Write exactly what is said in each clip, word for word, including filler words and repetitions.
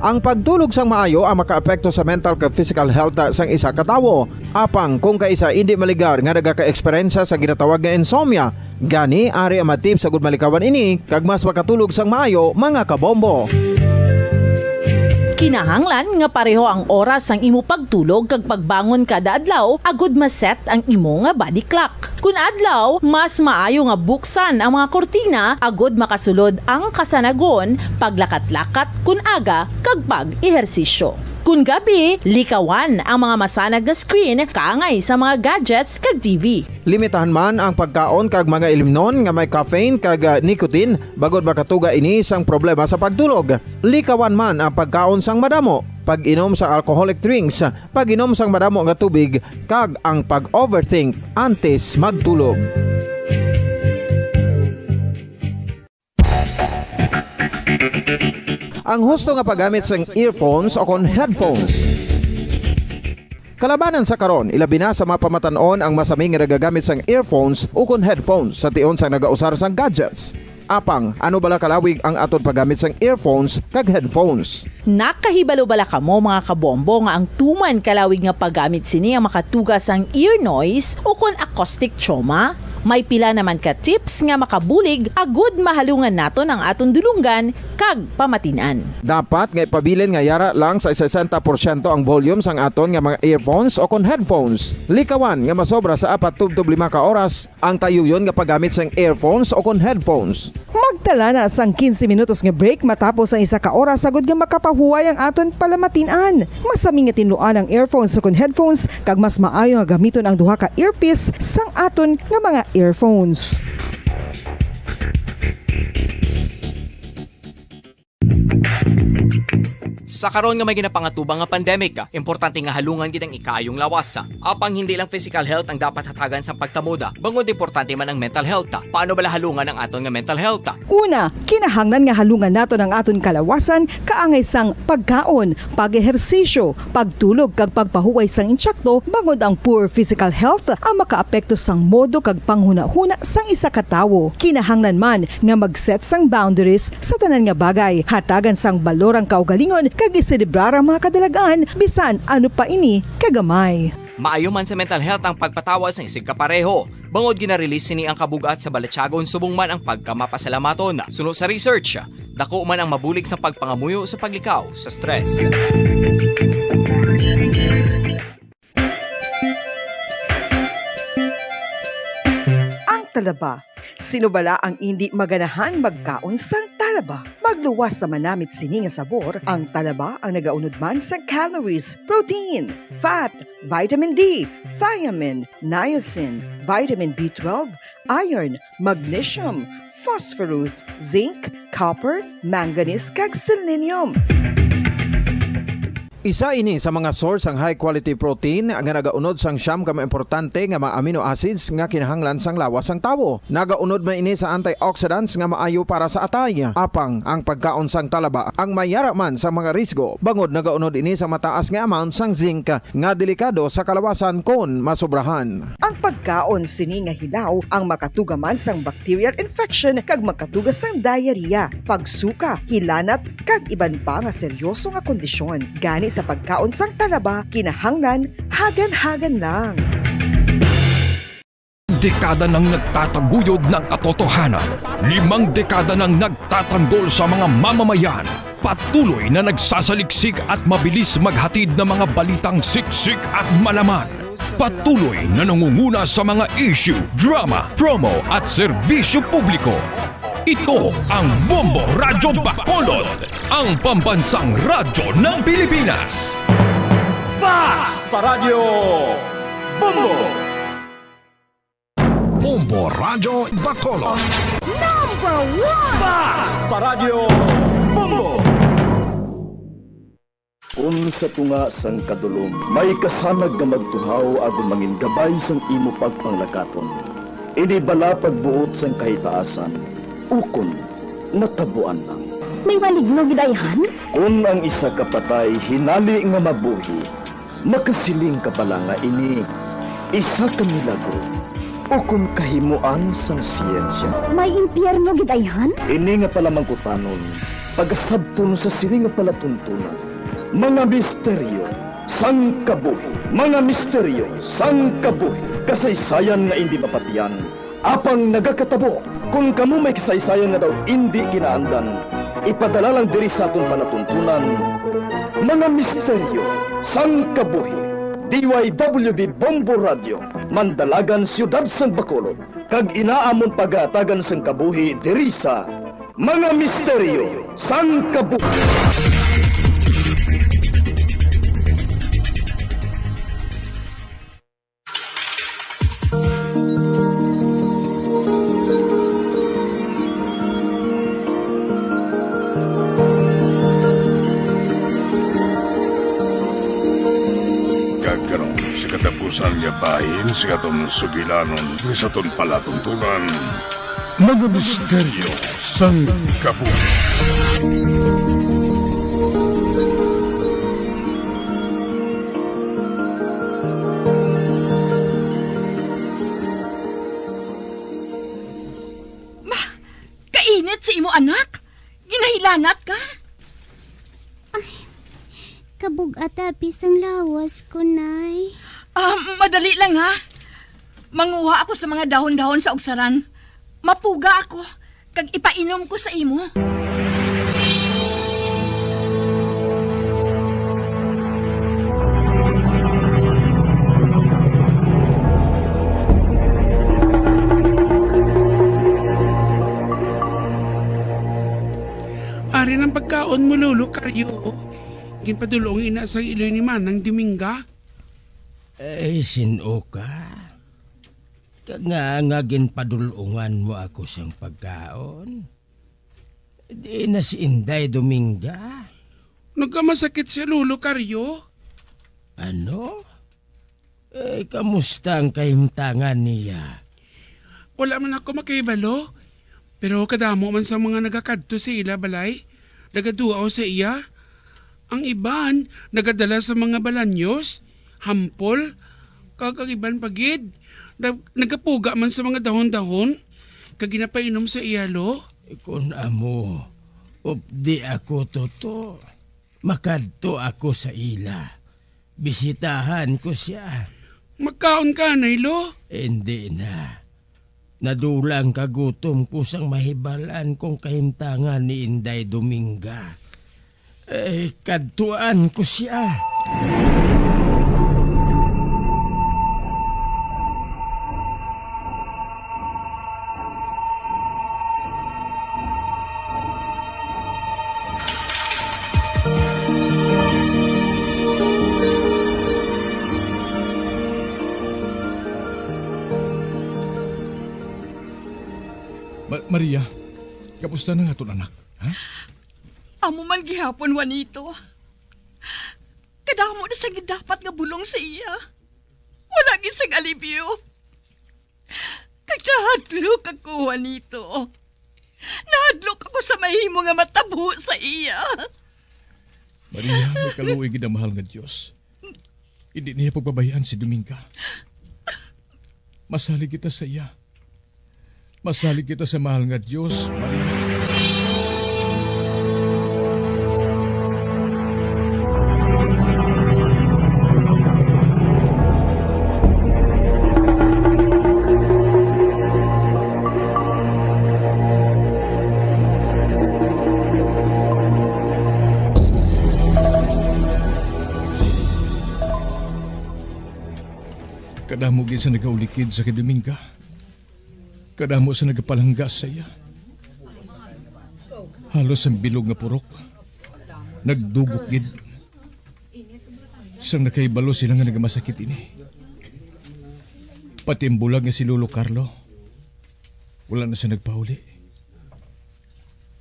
Ang pagtulog sang maayo ang makaapekto sa mental kag physical health sang isa ka tawo. Apang kung kaisa indi maligar nga nagaka-eksperyensya sa ginatawag nga insomnia, gani ari ang mga tips agud malikawan ini kag mas makatulog sang maayo, mga kabombo. Kinahanglan nga pareho ang oras sang imo pagtulog kag pagbangon kada adlaw agud ma-set ang imo nga body clock. Kun adlaw, mas maayo nga buksan ang mga kurtina agud makasulod ang kasanagon, paglakat-lakat kun aga, kag pag-ehersisyo. Kun gabi, likawan ang mga masanag nga screen kaangay sa mga gadgets kag T V. Limitahan man ang pagkaon kag mga ilimnon nga may caffeine kag, ah, nicotine, bangod makatuga ini sang problema sa pagtulog. Likawan man ang pagkaon sang madamo, pag-inom sa alcoholic drinks, pag-inom sang madamo nga tubig, kag ang pag-overthink antes magtulog. Ang husto nga paggamit sang earphones o kon headphones. Kalabanan sa karon, ilabi na sa mga pamatan-on ang masami nga nagagamit sang earphones o kon headphones sa tion sang nagausar sang gadgets. Apang, ano bala kalawig ang aton paggamit sang earphones kag headphones? Nakahibalo bala kamo, mga kabombo, nga ang tuman kalawig nga paggamit sini ang makatuga sang ear noise o kon acoustic trauma? May pila naman ka tips nga makabulig agud mahalungan naton ang aton dulonggan kag pamatin-an. Dapat nga ipabilin nga yara lang sa sesenta porsyento ang volume sang aton nga mga earphones o kon headphones. Likawan nga masobra sa apat tubtob lima ka oras ang tayuyon nga paggamit sang earphones o kon headphones. Magtala na sang quince minutos nga break matapos ang isa ka oras, agud nga makapahuway ang aton palamatin-an. Masami nga tinluan ang earphones o kon headphones, kag mas maayo nga gamiton ang duha ka earpiece sang aton nga mga earphones. Sa karon nga may ginapangatubang nga pandemic, importante nga halungan gid ang ikaayong lawas. Apang hindi lang physical health ang dapat hatagan sang pagtamod, bangod importante man ang mental health. Paano bala halungan ang aton nga mental health? Una, kinahanglan nga halungan naton ang aton kalawasan kaangay sang pagkaon, pag-ehersisyo, pagtulog kag pagpahuway sang intsakto, bangod ang poor physical health ang makaapekto sang modo kag panghunahuna sang isa ka tawo. Kinahanglan man nga mag-set sang boundaries sa tanan nga bagay. Hatagan sang balor ang kaugalingon kag iselebrar ang mga kadalag-an, bisan ano pa ini kagamay. Maayo man sa mental health ang pagpatawad sang isigkapareho, bangod gina-release sini ang kabug-at sa balatyagon subong man ang pagkamapasalamaton. Suno sa research, dako man ang mabulig sa pagpangamuyo sa paglikaw sa stress. Ang talaba. Sino bala ang indi maganahan magkaon sang talaba? Magluwas sa manamit sini nga sabor, ang talaba ang nagaunod man sa calories, protein, fat, vitamin D, thiamine, niacin, vitamin B twelve, iron, magnesium, phosphorus, zinc, copper, manganese, kag selenium. Isa ini sa mga source sang high quality protein nga nagaunod sang siyam ka mga importante nga mga amino acids nga kinahanglan sang lawas sang tawo. Nagaunod man ini sa antioxidants nga maayo para sa atay. Apang ang pagkaon sang talaba ang mayara man sa mga risgo, bangod nagaunod ini sa mataas nga amount sang zinc nga delikado sa kalawasan kon masobrahan. Ang pagkaon sini nga hilaw ang makatuga man sang bacterial infection kag makatuga sang diarrhea, pagsuka, hilanat, kag iban pa nga seryoso nga kondisyon. Gani sa pagkaon sang talaba, kinahanglan hagan-hagan lang. Dekada nang nagtataguyod ng katotohanan. Limang dekada nang nagtatanggol sa mga mamamayan. Patuloy na nagsasaliksik at mabilis maghatid ng mga balitang siksik at malaman. Patuloy na nangunguna sa mga issue, drama, promo at serbisyo publiko. Ito ang Bombo Radyo Bacolod, ang pambansang radyo ng Pilipinas. Fast Paradyo Bombo! Bombo Radyo Bacolod. Number one! Fast Paradyo Bombo! Kun sa tunga sang kadulom may kasanag nga magtuhaw agud mangin gabay sang imo pagpanglakaton, ini bala pagbuot sang kahitaasan, ukon natabuan lang? May maligno gid ayhan? Kun ang isa ka patay hinali nga mabuhi, makasiling ka bala nga ini isa ka milagro ukon kahimoan sang siyensya? May impyerno gid ayhan? Ini nga palamangkutanon, Pagasabton sa sini nga palatuntunan, mga misteryo sang kabuhi, mga misteryo sang kabuhi, kasaysayan nga indi mapatian, apang nagakatabo. Kon kamo may kasaysayan nga daw indi kinaandan, ipadala lang diri sa aton palatuntunan, mga misteryo sang kabuhi. D Y W B Bombo Radio, Mandalagan, Siyudad sang Bacolod, kag ina amon pagahatagan sang kabuhi diri sa Mga Misteryo sang Kabuhi. Kag karon, sa katapusan nga bahin sa aton sugilanon, sa aton palatuntunan, Mga misteryo sang kabuhi. Ma, kainit sa imo anak. Ginahilanat ka. Ay, kabug-at abi sang lawas ko, Nay. Ah, madali lang, ha. Manguha ako sa mga dahon-dahon sa ugsaran. Mapuga ako, kag ipainom ko sa imo. Ari ang pagkaon mo, Lolo Karyo. Ginpadul-ong ina sang iloy ni Manang Dominga. Ay, sin-o ka? Kag nga, nga ginpadul-ongan mo ako sang pagkaon? Di na si Inday Dominga? Nagkamasakit si Lolo Karyo. Ano? Eh, kamusta ang kahimtangan niya? Wala man ako makahibalo, pero kadamo man sa mga nagakadto sa ila balay, nagaduaw sa iya. Ang iban nagadala sa mga balanyos, hampol, kag ang iban pa gid, nag-, nagapuga man sa mga dahon-dahon, kag ginapainom sa iya, Lo. Kon amo, updi ako, Toto. Makadto ako sa ila. Bisitahan ko sia. Magkaon ka, Nay Lo? Indi na. Nadulang kagutom ko sang mahibal-an kong kahimtangan ni Inday Dominga. Eh, kadtuan ko sia. Ma-, Maria, kamusta na nga aton anak? Ha? Amo man gihapon, Juanito. Kadamo na sa gidapat nga bulong sa iya. Wala gid sang alibyo. Kag nahadlok ako, Juanito. Nahadlok ako sa mahimo nga matabo sa iya. Maria, may kaluoy gid ang mahal nga Dios. Hindi niya pagbabayaan si Dominga. Masalig kita sa iya. Masalig kita sa mahal nga Dios, Maria. Kadamo gid sa nagaulikid sa kay Dominga. Kadamo sa nagapalangga sa iya. Halos ang bilog nga purok nagdugok gid. Sang nakahibalo sila nga nagamasakit ini. Pati ang bulag nga si Lolo Carlo, wala na siya nagpauli.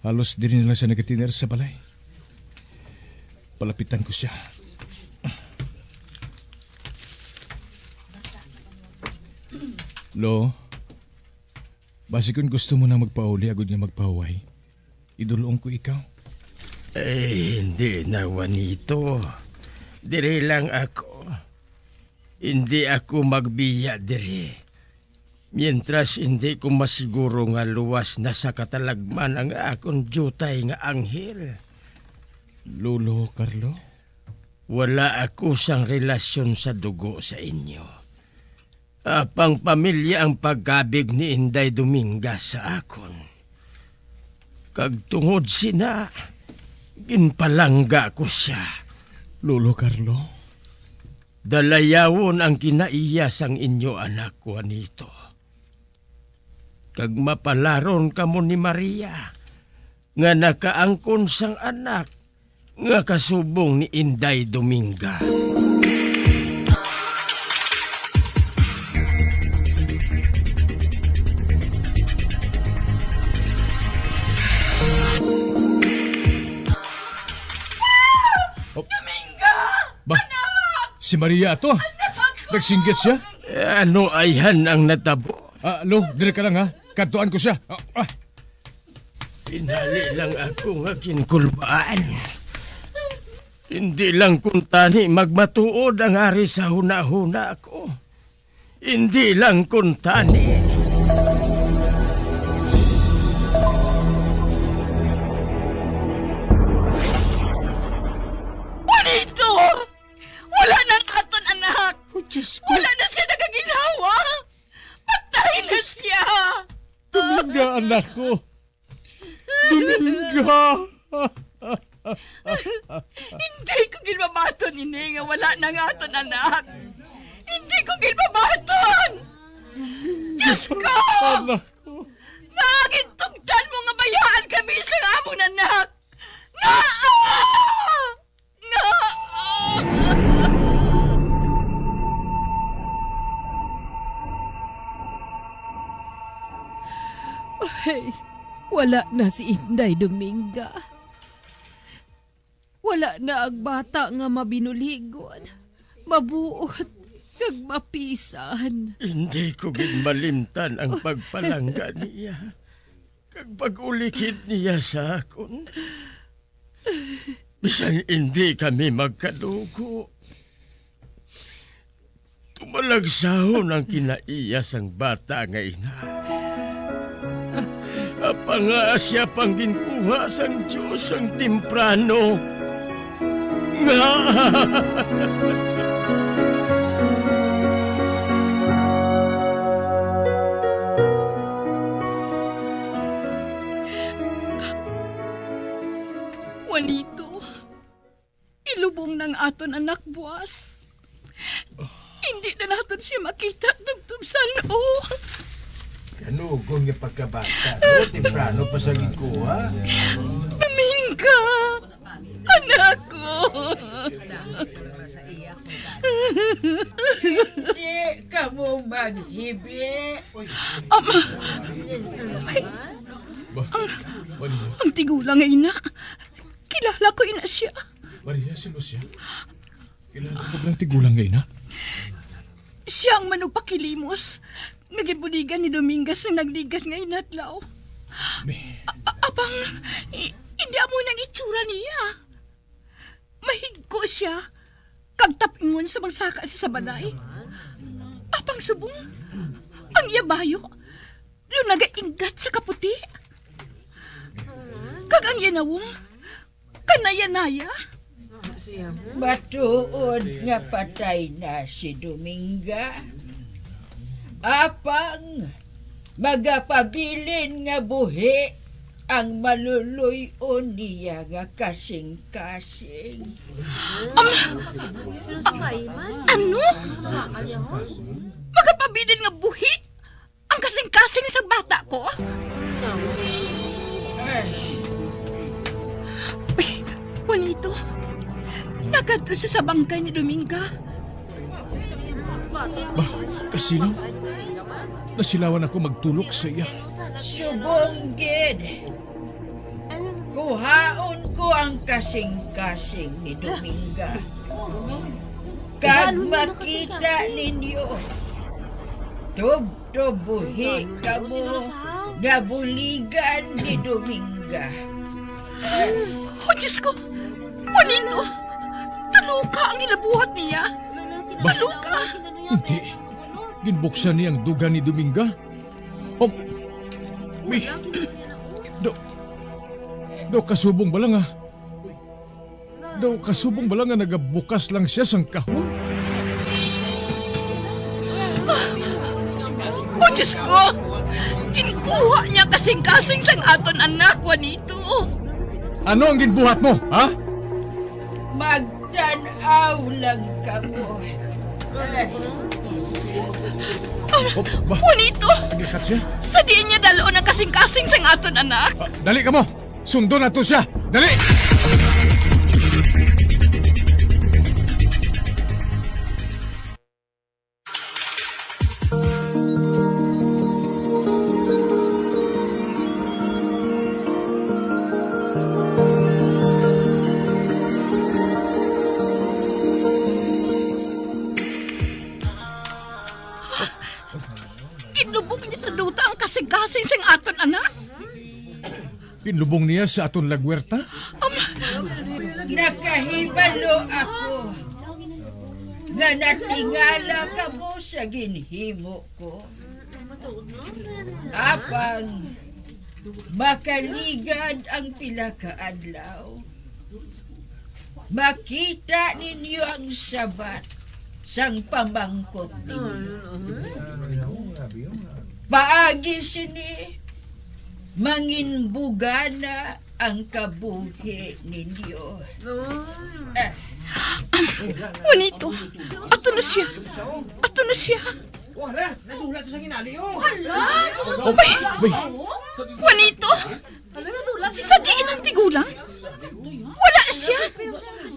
Halos diri na lang siya nagatiner sa balay. Palapitan ko siya. Lo, basi kon gusto mo na magpauli agud nga magpahuway, idul-ong ko ikaw. Eh, hindi na, Juanito. Diri lang ako. Hindi ako magbiya diri. Mientras hindi ko masiguro nga luwas na sa katalagman ang akon diutay nga anghel. Lolo Carlo? Wala ako sang relasyon sa dugo sa inyo. Apang pamilya ang pagkabig ni Inday Dominga sa akon. Kag tungod sina, ginpalangga ko sia. Lolo Carlo? Dalayawon ang kinaiya sang inyo anak, Juanito. Kag mapalaron kamo ni Maria, nga nakaangkon sang anak nga kasubong ni Inday Dominga. Oh. Dominga! Ba, anak! Si Maria ato. Anak ko! Nagsinggit siya? Eh, ano ayhan ang natabo? Ah, Lo, diri ka lang, ha. Kadtuan ko siya. Ah, ah. Pinali lang ako nga ginkulbaan. Hindi lang kuntani magmatuod ang ari sa hunahuna ko. Hindi lang kuntani. Bonito! Wala na ang aton anak! Oh, Diyos ko! Wala na siya nagaginhawa! Patay na siya! Dominga, anak ko! Dominga! Hindi ko ginbabaton ini nga wala na nga aton anak. Hindi ko ginbabaton! Diyos ko! Anak ko! Nga gintugtan mo nga bayaan kami sa amon anak! Nga! Nga! Ay, wala na si Inday Dominga. Wala na ang bata nga mabinuligon, mabuot, kag mapisan. Hindi ko gid malimtan ang pagpalangga niya kag pag-ulikid niya sa akon. Bisan indi kami magkadugo, tumalagsahon ang kinaiya sang bata nga ina. Apang nga siya pang ginkuha sang Dios sang temprano. Nga Juanito, ilubong na ang aton anak buas. Hindi na naton siya makita tubtob san-o. Kanugon nga pagkabata, no? Temprano pa sa ginkuha. Dominga! Anak ko! Hindi kamo maghibi. Ama! Ay, Ba, ang, Maria. Ang tigulang nga ina. Kilala ko ina siya. Maria, si Lucia. Kilala mo ba ang tigulang nga ina? Siya ang manugpakilimos nga ginbuligan ni Dominga sang nagligat nga inadlaw. Mi- A-, a-, apang, i-, hindi amo nang itsura niya. Mahigko siya, kag tapingon sa magsaka siya sa balay. Apang subong, ang iya bayo, lunagainggat sa kaputi. Kag ang iya nawong, kanaya-naya. Matuod nga patay na si Dominga. Apang magapabilin nga buhi ang maluluy-on niya nga kasing-kasing. Ama! Ano? Magapabilin nga buhi ang kasing-kasing sa bata ko? Ay, Juanito, nakadto siya sa bangkay ni Dominga. Ba, kasilaw? Nasilawan ako magtulok sa iya. Subong gid. Kuhaon ko ang kasing-kasing ni Dominga. Kag makita ninyo, tubtob buhi kamo nga buligan ni Dominga. Oh, Diyos ko! Juanito! Taluka ang ginabuhat niya! Ba? Taluka! Hindi. Ginbuksan niya ang duga ni Dominga. May, daw, daw kasubong bala nga, daw kasubong bala nga nagabukas lang siya sang kahon? Oh, Diyos ko! Ginkuha niya kasing-kasing sang aton anak, Juanito. Ano ang ginbuhat mo, ha? Magtan-aw lang kamo. Oh, ba? Juanito! Nagkat siya? Sa diin niya dalon ang kasing-kasing sang aton anak? Ah, dali kamo! Sundon nato siya! Dali! Ginlubong niya sa duta ang kasing-kasing sang aton anak. Ginlubong niya sa aton lagwerta? Nakahibalo ako nga natingala kamo sa ginhimo ko. Apang makaligad ang pila ka adlaw, makita ninyo ang sabat sang pamangkot ninyo. Paagi sini, manginbugana ang kabuhi ninyo. Eh. Juanito, ato na siya. Ato na siya. Wala, nadula sa sanginali, oh. Hala! Bay, bay. Juanito, sa diin ang tigulang? Wala na siya.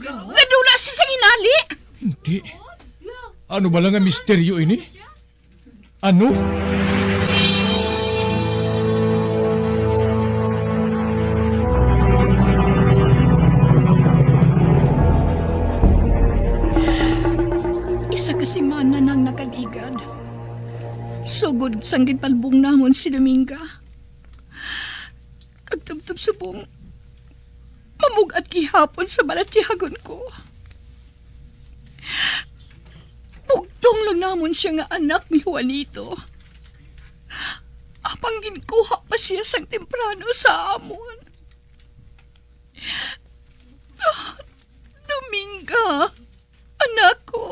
Nadula siya sa sanginali. Hindi. Ano bala nga misteryo ini? Ano? Isa ka semana nang nakaligad. Sugod sang ginpalbong namon si Dominga. Kag tubtob subong, mamug-at gihapon sa balatyagon ko. Bugtong lang namon sia nga anak ni Juanito. Apang ginkuha pa sia sang temprano sa amon. Dominga, anak ko.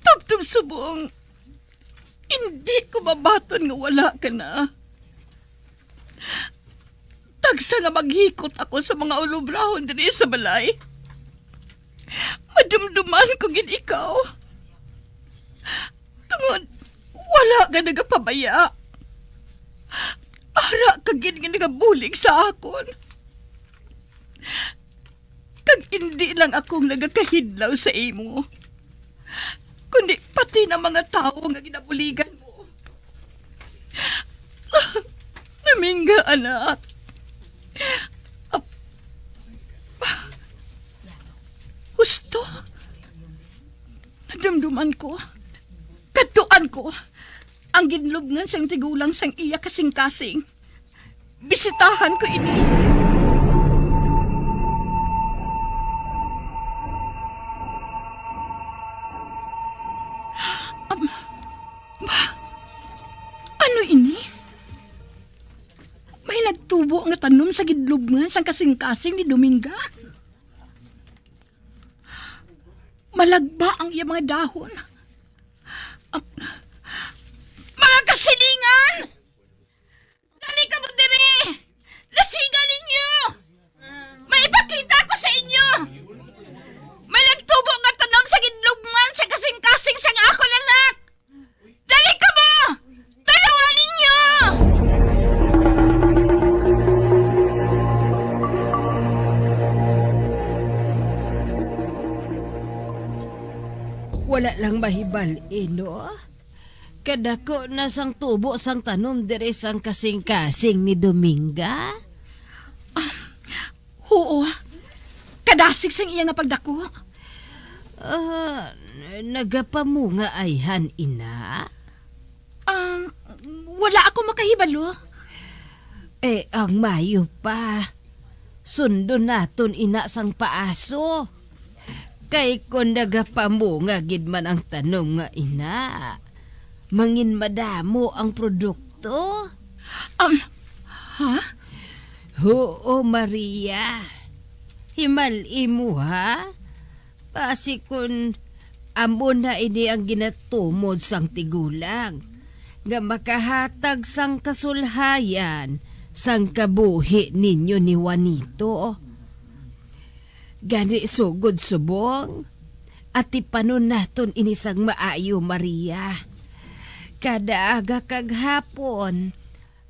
Tubtob subong, indi ko mabaton nga wala ka na. Tagsa nga maghikot ako sa mga ulobrahon diri sa balay, madumduman ko gid ikaw. Tungod wala ka nagapabaya. Ara ka gid nga nagabulig sa akon. Kag indi lang ako ang nagakahidlaw sa imo, kundi pati na mga tawo nga ginabuligan mo. Dominga, anak. Ap-, husto. Nadumduman ko. Kadtuan ko ang ginlubngan sang tigulang sang iya kasing-kasing. Bisitahan ko ini. Am-, ba? Ano ini? May nagtubo nga tanom sa ginlubngan sang kasing-kasing ni Dominga. Malagba ang iya mga dahon. Am-, mga kasilingan! Dali kamo diri! Lasigan ninyo! May ipakita ko sa inyo! May nagtubo nga tanom sa ginlubngan sa kasing-kasing sang akon anak! Dali kamo! Tan-awa ninyo! Wala lang mahibal-i, no? Kadako na sang tubo sang tanom diri sang kasing-kasing ni Dominga? Ah, huo. Kadasig sang iya nga pagdako. Ah, nagapamunga ayhan ina? Ah, wala ako makahibalo. Eh, ang maayo pa, sundon naton ina sang paaso. Kay kon nagapamunga gid man ang tanom nga ina, mangin madamo ang produkto? Um, ha? Huo, Maria. Himal-i mo, ha? Basi kun amo na ini ang ginatumod sang tigulang, nga makahatag sang kasulhayan sang kabuhi ninyo ni Juanito. Gani, sugod subong, atipanon naton ini sang maayo, Maria. Kada aga kag hapon,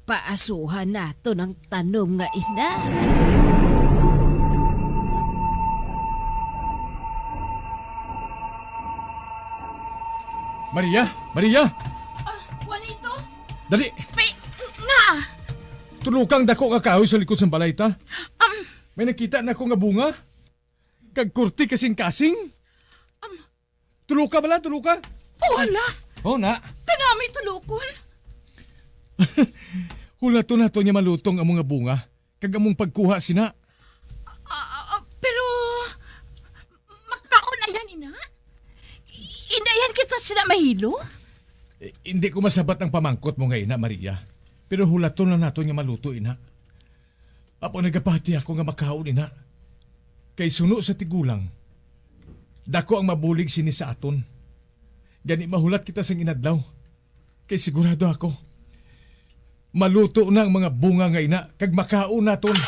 paasuhan naton ang tanom nga ina. Maria! Maria! Ah, Juanito? Dali! May, nga! Tulo kang dako nga kahoy sa likod sang balay ta. Um, May nakita na ko nga bunga. Kag kurti kasing kasing. Um, Tulo ka bala, tulo ka. Oh, hala! Oh, na. Kanami tulokon. Hulaton nato niya malutong ang mga bunga, kag among pagkuha sina. Ah, ah, ah, pero makaon na yan, ina? Indayan kita sila mahilo? Eh, hindi ko masabat ang pamangkot mo nga ina, Maria. Pero hulaton na nato niya maluto, ina. Apo, nagapati ako nga makaon ina. Kay suno sa tigulang, dako ang mabulig sini sa aton. Gani mahulat kita sang inadlaw. Kay sigurado ako, maluto na ang mga bunga nga ina, kag makaon naton.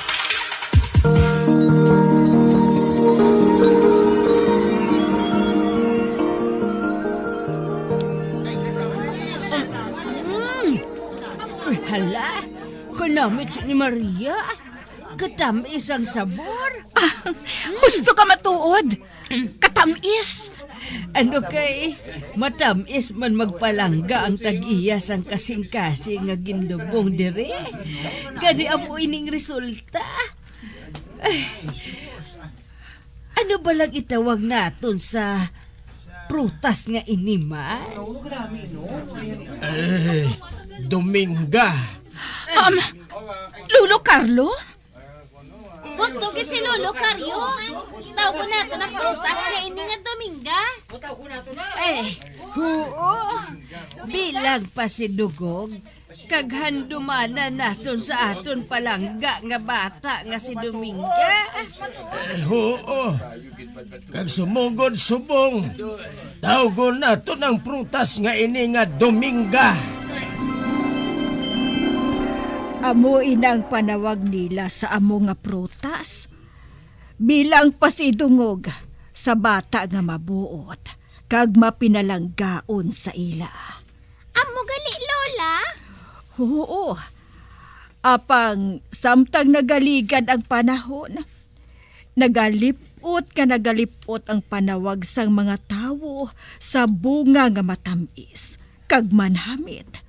Mm. Uy, hala, kanamit ni Maria. Katamis ang sabor. Ah, husto ka matuod. Katamis. Ano kay matamis man magpalangga ang tag-iya sang kasing-kasing nga ginlubong diri? Gani amo ining resulta. Ay, ano ba lang itawag naton sa prutas nga ini man? Eh, Dominga. Um, Lolo Carlo? Gusto gid si Lolo Carlo. Tawgon nato na prutas nga ini nga Dominga. Eh, huo. Bilang pa si Dugog, kag handumanan naton sa aton palangga nga bata nga si Dominga. Eh, huo. Kag sumugod subong, tawgon naton ang prutas nga ini nga Dominga. Amo ina ang panawag nila sa amo nga prutas, bilang pasidungog sa bata nga mabuot kag mapinalanggaon sa ila. Amo gali, Lola? Oo. Apang samtang nagaligad ang panahon, nagalip-ot nga nagalip-ot ang panawag sang mga tawo sa bunga nga matamis kag manhamit.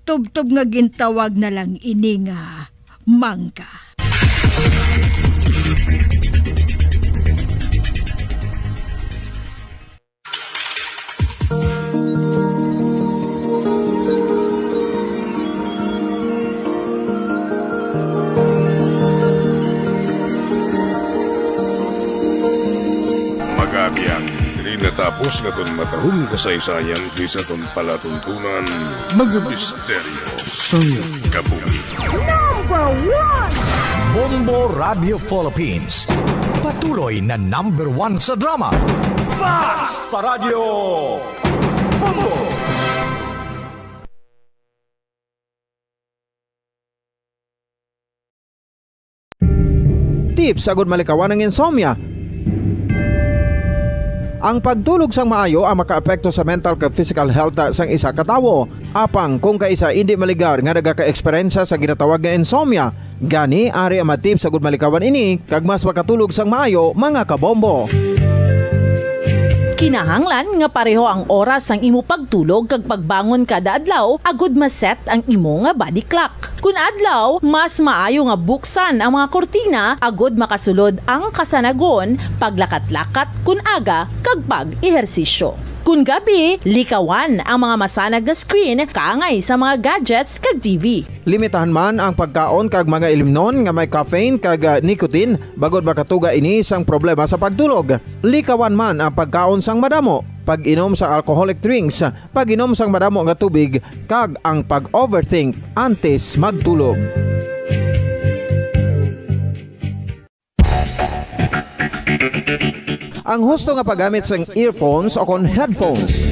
Tubtob nga gintawag na lang ini nga mangga. Magabiang diri natapos nga aton matahong kasaysayan sa aton palatuntunan, mga misteryo sang kabuhi. Number one! Bombo Radio Philippines, patuloy na number one sa drama. Fast Paradyo Bombo! Tips agud malikawan ang insomnia. Ang pagtulog sang maayo ang makaapekto sa mental kag physical health sang isa ka tawo. Apang kung kaisa indi maligar nga nagaka-eksperyensya sa ginatawag nga insomnia, gani ari ang mga tips agud malikawan ini kag mas makatulog sang maayo, mga kabombo. Kinahanglan nga pareho ang oras sang imo pagtulog kag pagbangon kada adlaw agud ma-set ang imo nga body clock. Kun adlaw, mas maayo nga buksan ang mga kurtina agud makasulod ang kasanagon, paglakat-lakat kun aga, kag pag-ehersisyo. Kun gabi, likawan ang mga masanag nga screen kaangay sa mga gadgets kag T V. Limitahan man ang pagkaon kag mga ilimnon nga may caffeine kag, ah, nicotine, bangod makatuga ini sang problema sa pagtulog. Likawan man ang pagkaon sang madamo. pag-inom sa alcoholic drinks, pag-inom sang madamo nga tubig, kag ang pag-overthink antes magtulog. Ang husto nga paggamit sang earphones o kon headphones.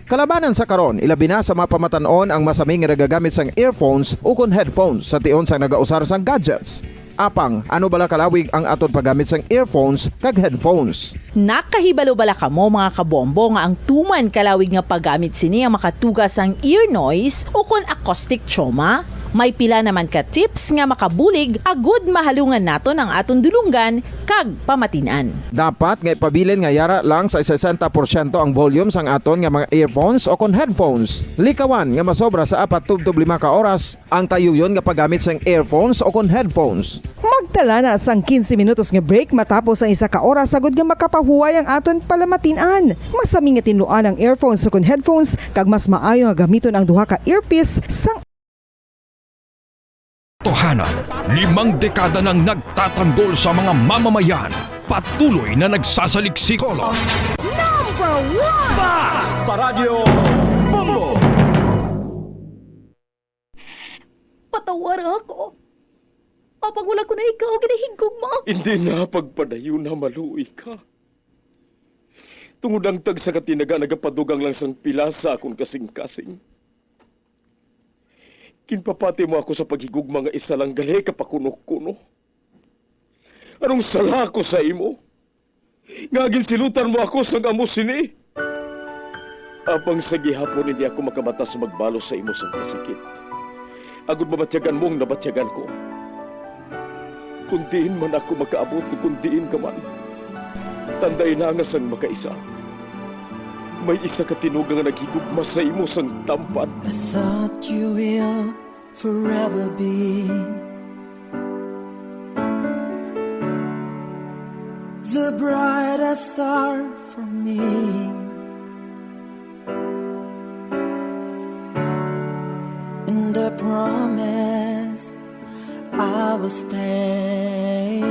Kalabanan sa karon, ilabi na sa mga pamatan-on ang masami nga nagagamit sang earphones o kon headphones sa tion sang nagausar sang gadgets. Apang, ano bala kalawig ang aton paggamit sang earphones kag headphones? Nakahibalo bala kamo, mga kabombo, nga ang tuman kalawig nga paggamit sini ang makatuga sang ear noise o kon acoustic trauma? May pila naman ka tips nga makabulig agud mahalungan naton ang aton dulonggan kag pamatin-an. Dapat nga ipabilin nga yara lang sa sesenta porsyento ang volume sang aton nga mga earphones o kon headphones. Likawan nga masobra sa apat tubtob lima ka oras ang tayuyon nga paggamit sang earphones o kon headphones. Magtala na sang quince minutos nga break matapos ang isa ka oras, agud nga makapahuway ang aton palamatin-an. Masami nga tinluan ang earphones o kon headphones, kag mas maayo nga gamiton ang duha ka earpiece sang Totohanan, limang dekada nang nagtatanggol sa mga mamamayan, patuloy na nagsasaliksik. Number one! Basta Radyo Bombo! Patawara ako. Apang wala ko na ikaw ginahigugma. Hindi na pagpadayon na maluoy ka. Tungod ang tagsa ka tinaga nagapadugang lang sang pila sa akon kasing-kasing. Ginpapati mo ako sa paghigugma nga isa lang gali ka pakuno-kuno. Anong sala ko sa imo? Nga ginsilutan mo ako sang amo sini? Apang sa gihapon hindi ako makabatas magbalos sa imo sang kasakit. Agud mabatyagan mo ang nabatyagan ko. Kung diin man ako makaabot o kung diin ka man, tanday na nga sang makaisa, may isa ka tinuga nga naghigugma sa imo sang tampad. I thought you will forever be the brightest star for me. And I promise I will stay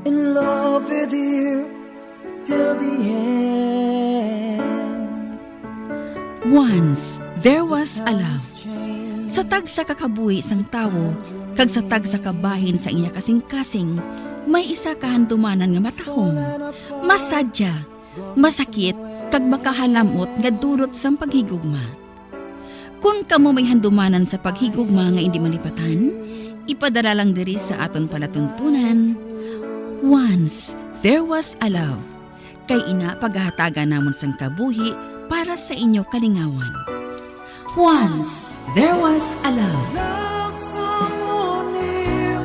in love with you till the end. Once there was a love. Sa tagsa ka kabuhi sang tawo kag sa tagsa ka bahin sa iya kasing-kasing, may isa ka handumanan nga matahom, masadya, masakit, kag makahalam-ot nga dulot sang paghigugma. Kon kamo may handumanan sa paghigugma nga indi malipatan, ipadala lang diri sa aton palatuntunan, Once There Was a Love, kay ina pagahatagan namon sang kabuhi para sa inyo kalingawan. Once There Was a Love. Love someone new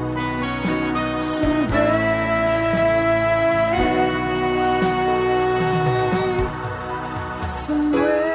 someday, somewhere.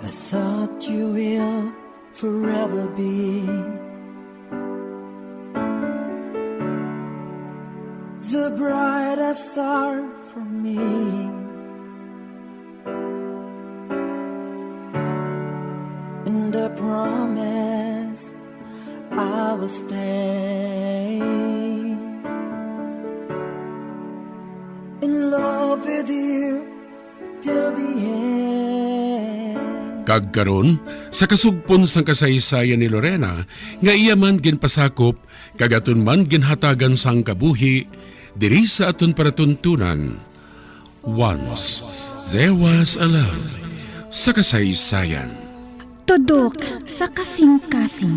I thought you will forever be the brightest star for me. And I promise I will stay in love with you till the end. Kag karon, sa kasugpon sang kasaysayan ni Lorena, nga iya man ginpasakop kag aton man ginhatagan sang kabuhi, diri sa aton palatuntunan, Once There Was a Love sa kasaysayan. Tudok sa kasing-kasing.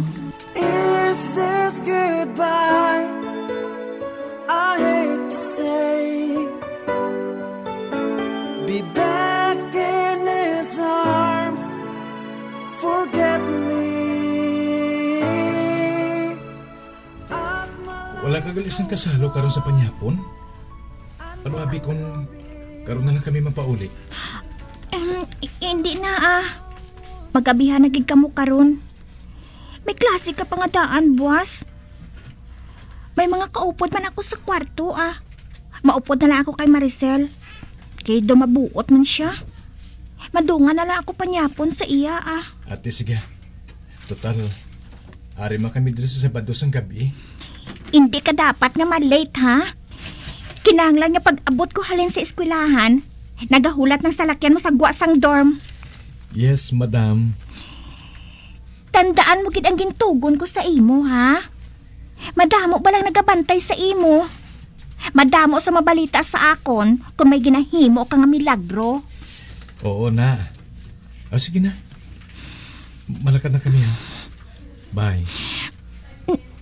Is this goodbye? I hate to say, be back in his arms. Forget me. Wala ka gali sing kasalo karon sa panihapon? Ano abi kon Karon na lang kami mapauli. Em, i-, hindi na, ah. Magabihan na gid kamo karon. May klase ka pa nga daan, buwas. May mga kaupod man ako sa kwarto, ah. Maupod na lang ako kay Maricel. Kay daw mabuot man siya. Madungan na lang ako panyapon sa iya, ah. Ate, sige. Total, ari man kami diri sa Sabado sang gabi. Hindi ka dapat nga ma-late, ha? Kinahanglan nga pag-abot ko halin sa eskwelahan, nagahulat ng salakyan mo sa gwa sang dorm. Yes, madam. Tandaan mo gid ang gintugon ko sa imo, ha? Madamo ba lang nagabantay sa imo? Madamo sa mabalita sa akon kung may ginahimo ka nga milagro. Oo na. O, sige na. Malakad na kami, ha? Bye.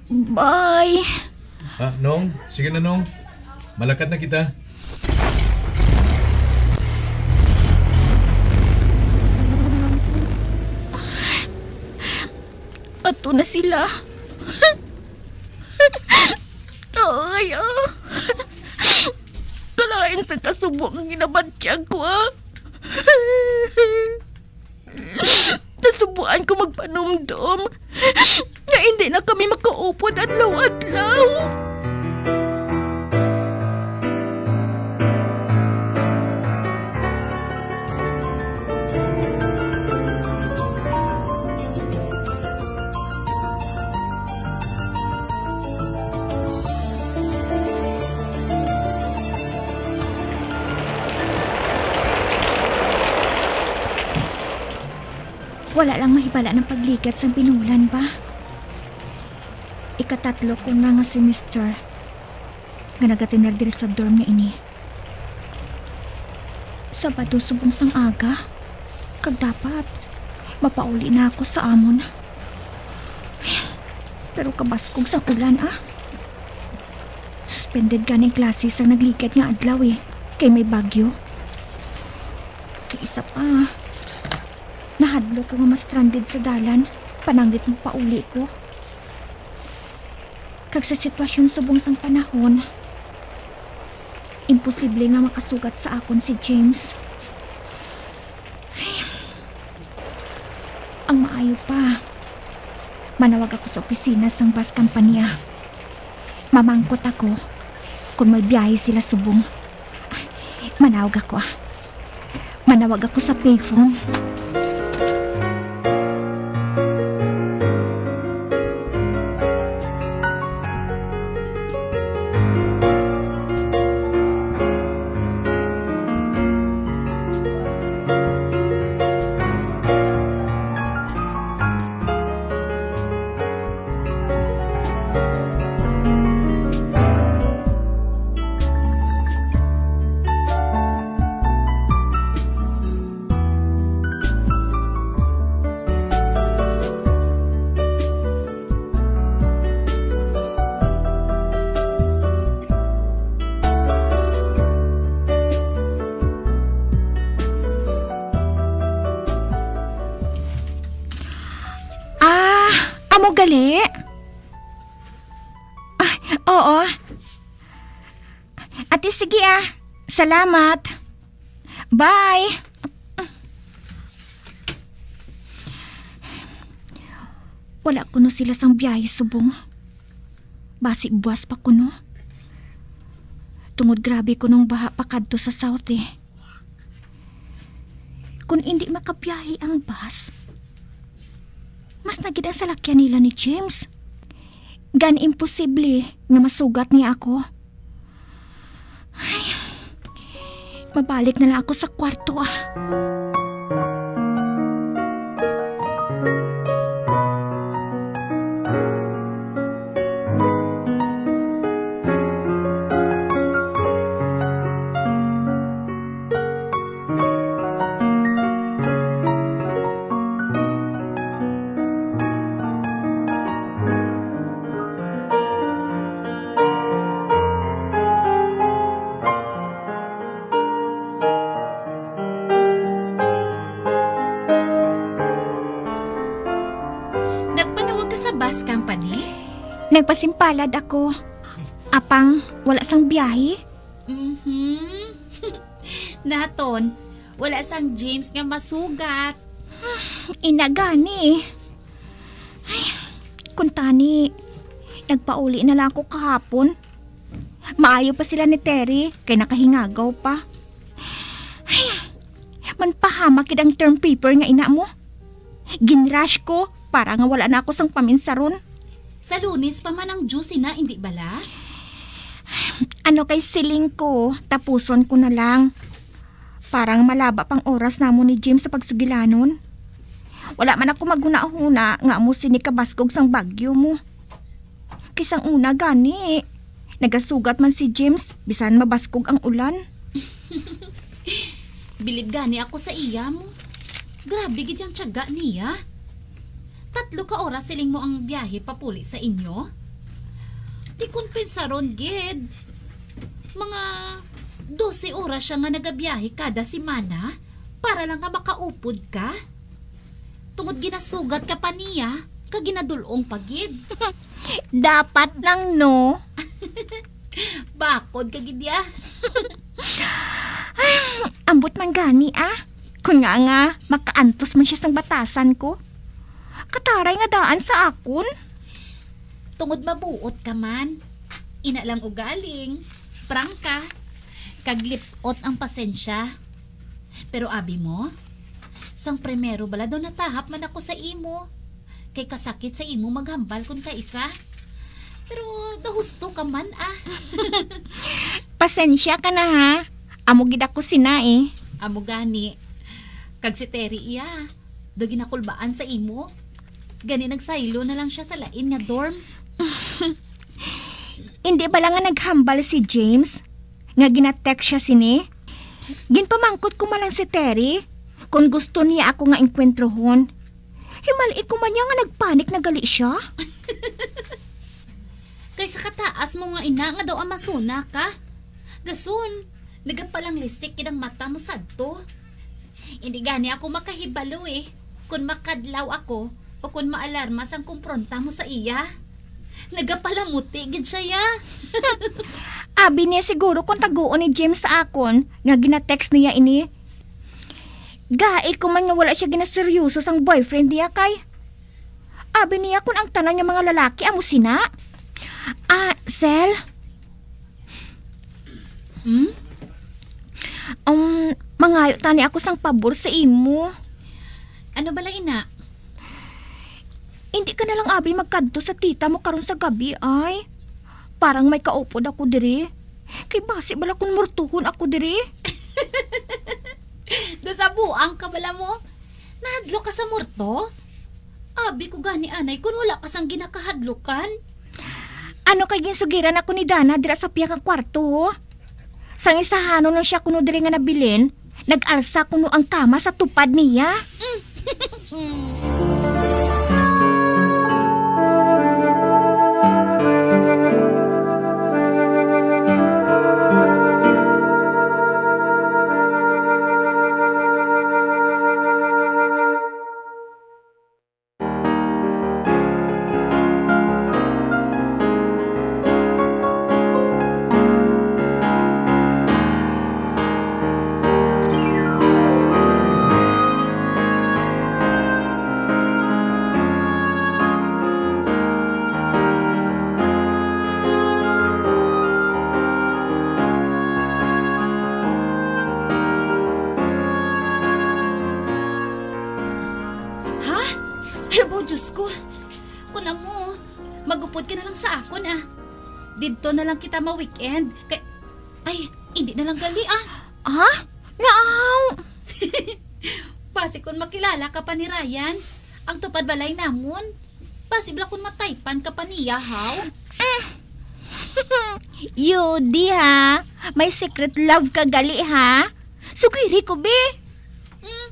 Bye. Ah, Nong, sige na, Nong. Malakad na kita. Ato na sila. Ay, ah. Kalain sa kasubo nga ginabatyag ko, ah. Nasubuan ko magpanumdom nga hindi na kami makaupod adlaw-adlaw. Wala lang mahibala ng pagligad sang binulan ba? Ikatatlo ko na nga semester nga nagatener diri sa dorm nga ini. Sabado subong sang aga, kag dapat mapauli na ako sa amon. Pero kabaskog sang ulan, ah. Suspended ganing klase sang nagligad nga adlaw, eh, kay may bagyo. Kay isa pa, nahadlok ko nga ma-stranded sa dalan, pananglit mo pauli ko. Kag sa sitwasyon subong sang panahon, imposible nga makasugat sa akon si James. Ay, ang maayo pa, manawag ako sa opisina sang bus company. Mamangkot ako kung may biyahe sila subong. Manawag ako, ah. Manawag ako sa payphone. Ah, amo gali? Ah, oo. Ate, sige ah. Salamat. Bye. Wala kuno sila sang biyahe subong. Basi buwas pa kuno. Tungod grabe kunong baha pakadto sa south, eh. Kun indi makabiyahe ang bus, mas na gid ang salakyan nila ni James. Gan imposible nga masugat niya ako. Ay, mabalik na lang ako sa kwarto, ah. Nagpanawag ka sa bus company? Nagpasimpalad ako. Apang wala sang biyahe? Mhm. Naton, wala sang James nga masugat. Ina gani. Ay, kuntani, nagpauli na lang ako kahapon. Maayo pa sila ni Terry, kay nakahingagaw pa. Ay, manpahamak gid ang term paper nga ina mo. Ginrush ko para nga wala na ako sang paminsaron. Sa Lunes pa man ang due sina, indi bala? Ano kay siling ko, tapuson ko na lang. Parang malaba pang oras namon ni James sa pagsugilanon. Wala man ako maghunahuna nga amo sini kabaskog sang bagyo mo. Kay sang una gani, nagasugat man si James bisan mabaskog ang ulan. Bilib gani ako sa iya mo. Grabe gid ang tiyaga niya. Tatlo ka oras siling mo ang biyahe papuli sa inyo? Di kon pensaron gid, mga dose oras siya nga nagabiyahe kada semana para lang nga makaupod ka. Tungod ginasugat ka pa niya, kag ginadul-ong pa gid. Dapat lang, no? Bakod ka gid, ya. Ambot man gani, ah. Kun nga nga, makaantos man siya sang batasan ko. Kataray nga daan sa akon. Tungod mabuot ka man. Ina lang ugaling, prangka, kag lip-ot ang pasensya. Pero abi mo, sang primero bala daw natahap man ako sa imo. Kay kasakit sa imo maghambal kun kaisa. Pero daw husto ka man, ah. Pasensya ka na, ha? Amo gid ako sina, eh. Amo gani. Kag si Terry iya, daw ginakulbaan sa imo. Gani nagsaylo na lang siya sa lain nga dorm. Indi bala nga naghambal si James nga gina-text siya sini? Ginpamangkot ko man lang si Terry kung gusto niya ako nga engkwentrohon. Himali ko man niya nga nagpanik na gali siya. Kay sa kataas mo nga ina nga daw amasona ka. Dason, nagapalanglitik gid ang mata mo sadto. Hindi gani ako makahibalo, eh, kung makadlaw ako o kung maalarma sang kumpronta mo sa iya. Nagapalamuti gid siya, ya. Abi niya siguro kung taguon ni James sa akon nga gina-text niya ini. Gai ko man nga wala siya ginaseryoso sang boyfriend niya kay abi niya kung ang tanan nga mga lalaki amo sina. Ah, Sel? Hmm? Um, mangayo tani ako sang pabor sa imo. Ano bala, ina? Hindi ka na lang abi magkadto sa tita mo karon sa gabi, ay. Parang may kaupod ako diri. Kay basi bala kun murtuhon ako diri. Daw sa buang ka bala mo? Nahadlok ka sa murto? Abi ko gani, anay, kun wala ka sang ginakahadlukan. Ano kay ginsugiran ako ni Dana dira sa pihak nga kwarto, ho? Sang isahanon lang siya kuno diri nga nabilin, nag-alsa kuno ang kama sa tupad niya. Ha? Ay, abo, Diyos ko. Kun amo, magupod ka na lang sa akon, ah. Didto na lang kita ma-weekend. Kay, ay, hindi na lang gali, ah. Ha? Naaw! Basi kun makilala ka pa ni Ryan, ang tupad balay namon. Basi bala kun mataypan ka pa niya, haw? Yudi, ha? May secret love ka gali, ha? Sugiri ko, be. Hmm,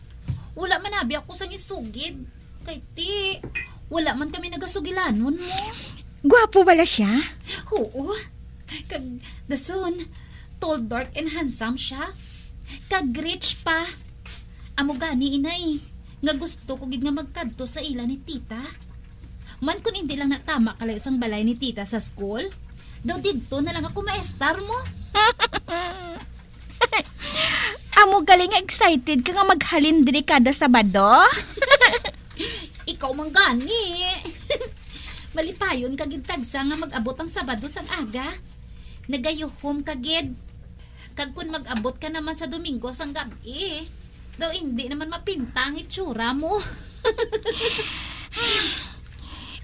wala man abi ako sang isugid. Kay ti, wala man kami nagasugilanon mo. Gwapo bala siya? Oo. Kag dason, tall, dark, and handsome siya. Kag rich pa. Amo gani, inay, nga gusto ko gid nga magkadto sa ila ni tita. Man kun indi lang natama kalayo sang balay ni tita sa school, daw didto na lang ako maestar mo. Mo gali nga excited ka nga maghalin diri kada Sabado? Ikaw man gani. Malipayon ka gid tagsa nga mag-abot ang Sabado sang aga. Nagayuhom ka gid. Kag kun mag-abot ka naman sa Domingo sang gab-i, daw indi naman mapinta ang itsura mo.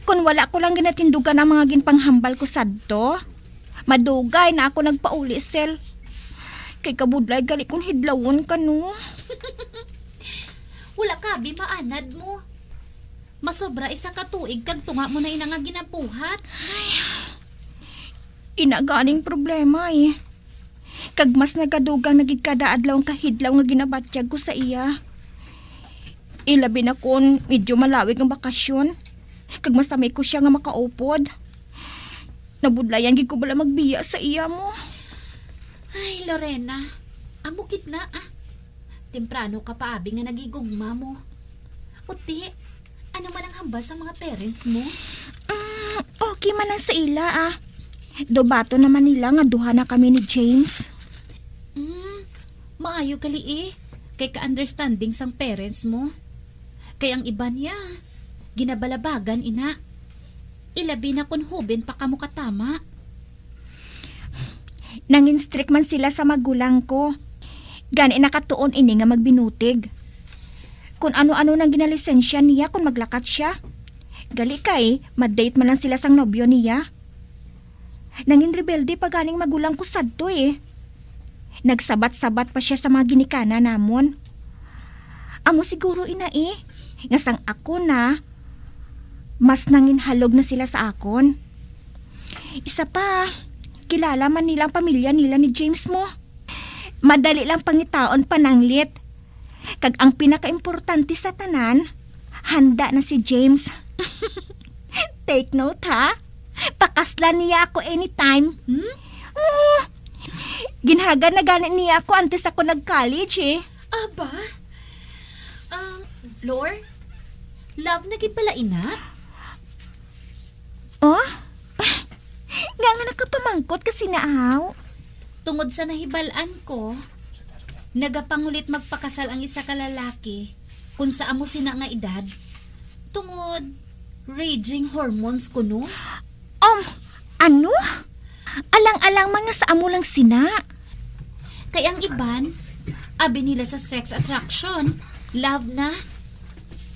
Kun wala ko lang ginatindugan ang mga ginpanghambal ko sadto, madugay na ako nagpauli, Sel. Kay kabudlay gali kung hidlawon ka, no? Wala ka, abi, maanad mo. Masobra isa ka tuig kag tunga mo na ina nga ginabuhat. Ay, ina ganing problema, eh. Kag mas nagadugang na gid kada adlaw ang kahidlaw nga ginabatyag ko sa iya. Ilabi na kon medyo malawig ang bakasyon, kag masamay ko siya nga makaupod. Nabudlayan gid ko bala magbiya sa iya mo. Ay, Lorena, amo gid na, ah. Temprano ka pa, abi, nga nagigugma mo. Uti, ano man ang hambal sa mga parents mo? Mm, okay man ang sa ila, ah. Daw baton naman nila nga duha na kami ni James. Mm, maayo gali, eh. Kay ka-understanding sang parents mo. Kay ang iban niya, ginabalabagan ina. Ilabi na kon huben pa kamo katama. Nangin-strict man sila sa magulang ko. Gani nakatuon ini nga magbinutig. Kun ano-ano nang ginalisensya niya kun maglakat siya. Gali kay, ma-date man lang sila sang nobyo niya. Nangin rebelde pa ganing magulang ko sadto, eh. Nagsabat-sabat pa siya sa mga ginikanan namon. Amo siguro ina, eh, nga sang ako na, mas nangin halog na sila sa akon. Isa pa, kilala man nila ang pamilya nila ni James mo. Madali lang pangitaon pananglit. Kag ang pinakaimportante sa tanan, handa na si James. Take note, ha? Pakaslan niya ako anytime. Hmm? Oo. Ginhagan na gani niya ako antes ako nag-college, eh. Aba? Um, Lor, love na gid pala ina? Oh? Nga nga nakapamangkot ka sina, aw? Tungod sa nahibal-an ko, nagapangulit magpakasal ang isa ka lalaki kun sa amo sina nga edad. Tungod raging hormones kuno. Um, ano? Alang-alang man nga sa amo lang sina. Kay ang iban, abi nila sa sex attraction, love na.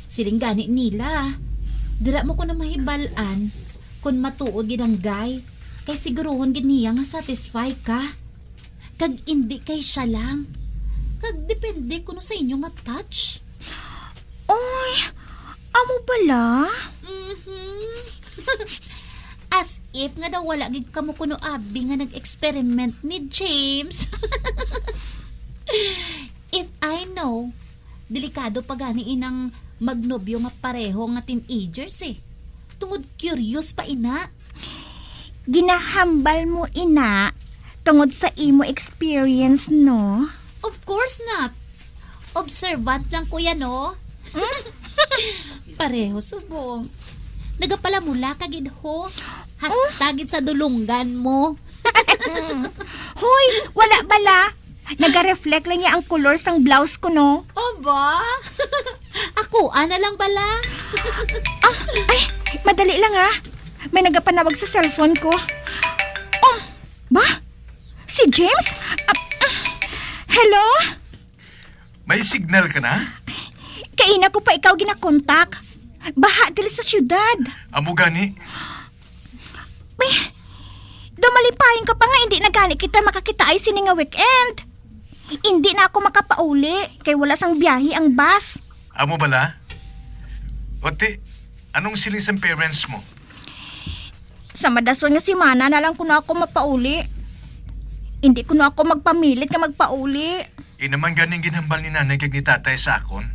Siling gani nila, dira mo ko na mahibal-an kon matuod gid ang guy, kay siguruhon gid niya nga satisfy ka. Kag indi kay siya lang. Kag depende kuno sa inyo nga touch. Oy, amo bala? Mhm. As if nga daw wala gid kamo kuno abi nga nag-experiment ni James. If I know, delikado pa gani inang magnobyo nga pareho nga teenagers, eh. Tungod curious pa ina. Ginahambal mo ina tungod sa imo experience, no? Of course not. Observant lang ko yan, no? Hmm? Pareho subong. Nagapalamula ka gid, ho. Hasta Oh? gid sa dulunggan mo. Hoy, wala bala. Naga-reflect lang niya ang color sang blouse ko, no? Aba? Ako, ana lang bala. Ah, ay, madali lang, ha. May nagapanawag sa cellphone ko. Oh, ba? Si James? Ah, ah, hello? May signal ka na? Kaina ko pa ikaw ginakontak. Baha diri sa syudad. Amo gani. May, daw malipayon ka pa nga hindi na gani kita makakitaay sini nga weekend. Hindi na ako makapauli kay wala sang biyahe ang bus. Amo bala? Oti, anong siling sang parents mo? Sa madason nga semana na lang kuno ako mapauli. Hindi kuno ako magpamilit nga magpauli. Ina man ganing ginhambal ni nanay kag ni tatay sa akon.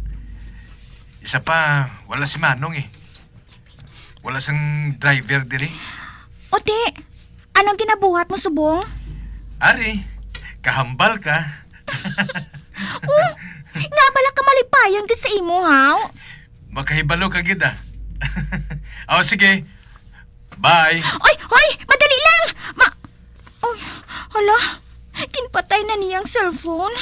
Isa pa, wala si Manong eh. Wala sang driver diri. Oti, anong ginabuhat mo subong? Ari, kahambal ka. Oh, nga bala ka malipayon gid sa imo, haw? Makahibalo ka gid, ah. Oh, sige. Bye. Oy, oy, madali lang. Ma-, oy, hala, ginpatay na niya ang cellphone.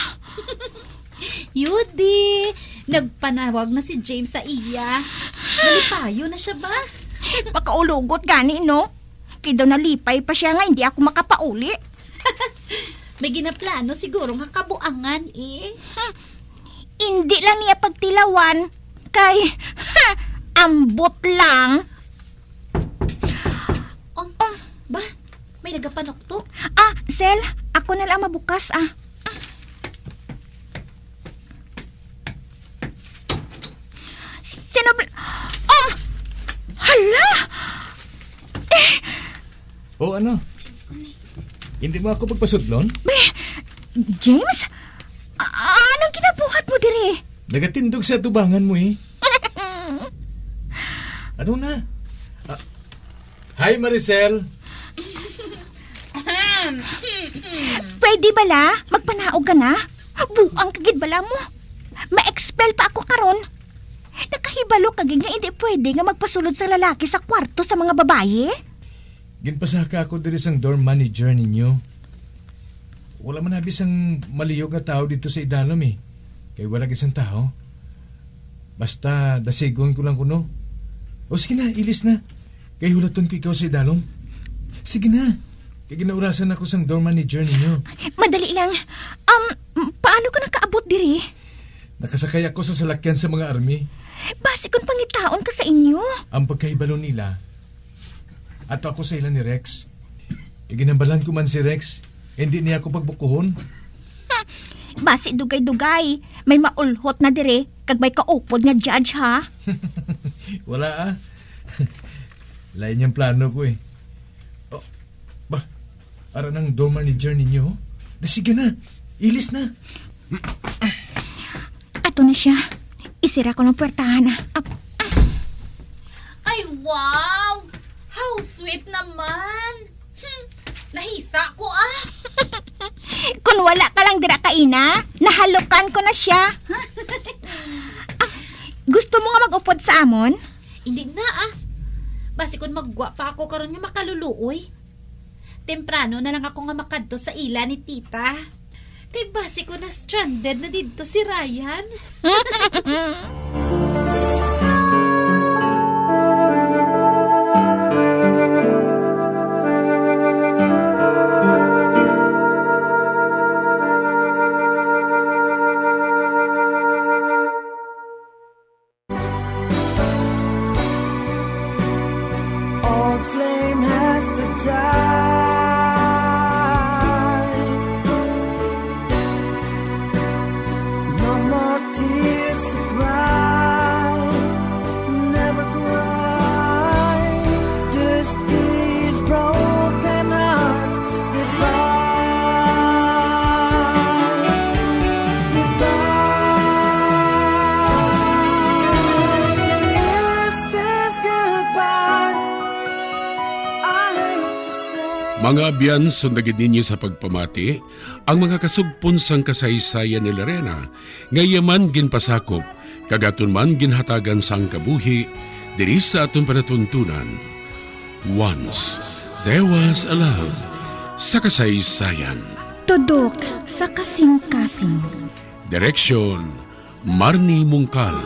Yudi, nagpanawag na si James sa iya. Malipayon na siya ba? Makaulugot gani, no? Kay daw nalipay pa siya nga hindi ako makapauli. May ginaplano siguro nga kabuangan, eh. Hmm. Hindi lang niya pagtilawan kay, ha, ambot lang. Um, ba? May nagapanuktok? Ah, Sel, ako na lang mabukas, ah. Sino bl-, um, hala! Eh! O, ano? Hindi mo ako pagpasudlon? Be, James? A-, anong ginabuhat mo diri? Nagatindog sa atubangan mo, eh. Ano na? Ah, hi, Maricel. Pwede bala? Magpanaog ka na? Buang ka gid bala mo. Ma-expel pa ako karon. Nakahibalo ka gid nga hindi pwede nga magpasulod sa lalaki sa kwarto sa mga babayi? Ginpasaka ako diri sang dorm manager ninyo. Wala man abi sang malihog nga tawo didto sa idalom, eh. Kay wala gid sang tawo. Basta dasigon ko lang kuno. O sige na, ilis na. Kay hulaton ko ikaw sa idalom. Sige na. Kay ginaurasan ako sang dorm manager ninyo. Madali lang. Um, paano ka nakaabot diri? Nakasakay ako sa salakyan sa mga army. Basi kon pangitaon ka sa inyo. Ang pagkahibalo nila, ato ako sa ila ni Rex. Kay ginhambalan ko man si Rex, hindi niya ako pagbukuhon. Hmm. Basi dugay-dugay, may maulhot na dire, kag may kaupod nga judge, ha? Wala, ah. Lain yang plano ko, eh. Oh, ba, ara nang dorm manager ninyo, oh. Na, sige na, ilis na. Ato na siya. Isira ko ng puwertahan, ah. Ap-, Ay, wow! How sweet naman! Hmm, nahisa ko, ah! Kung wala ka lang dira kaina, nahalukan ko na siya. Ah, gusto mo nga mag-upod sa amon? Hindi na, ah. Basi kung maggwa pa ako karon nga makaluluoy. Temprano na lang ako nga makadto sa ila ni Tita. Kay basi ko na stranded na didto si Ryan. Old flame has to die. No more tears to cry. Never cry. This is broken heart. Goodbye. Goodbye. Is this goodbye? I hate to say. Mga abyan, sundagid ninyo sa pagpamati ang mga kasugpon sang kasaysayan ni Lorena, nga iya man ginpasakop, kag aton man ginhatagan sang kabuhi diri sa aton panatuntunan. Once There Was a Love, sa kasaysayan. Tudok sa kasing-kasing. Direksyon, Marnie Mungkal.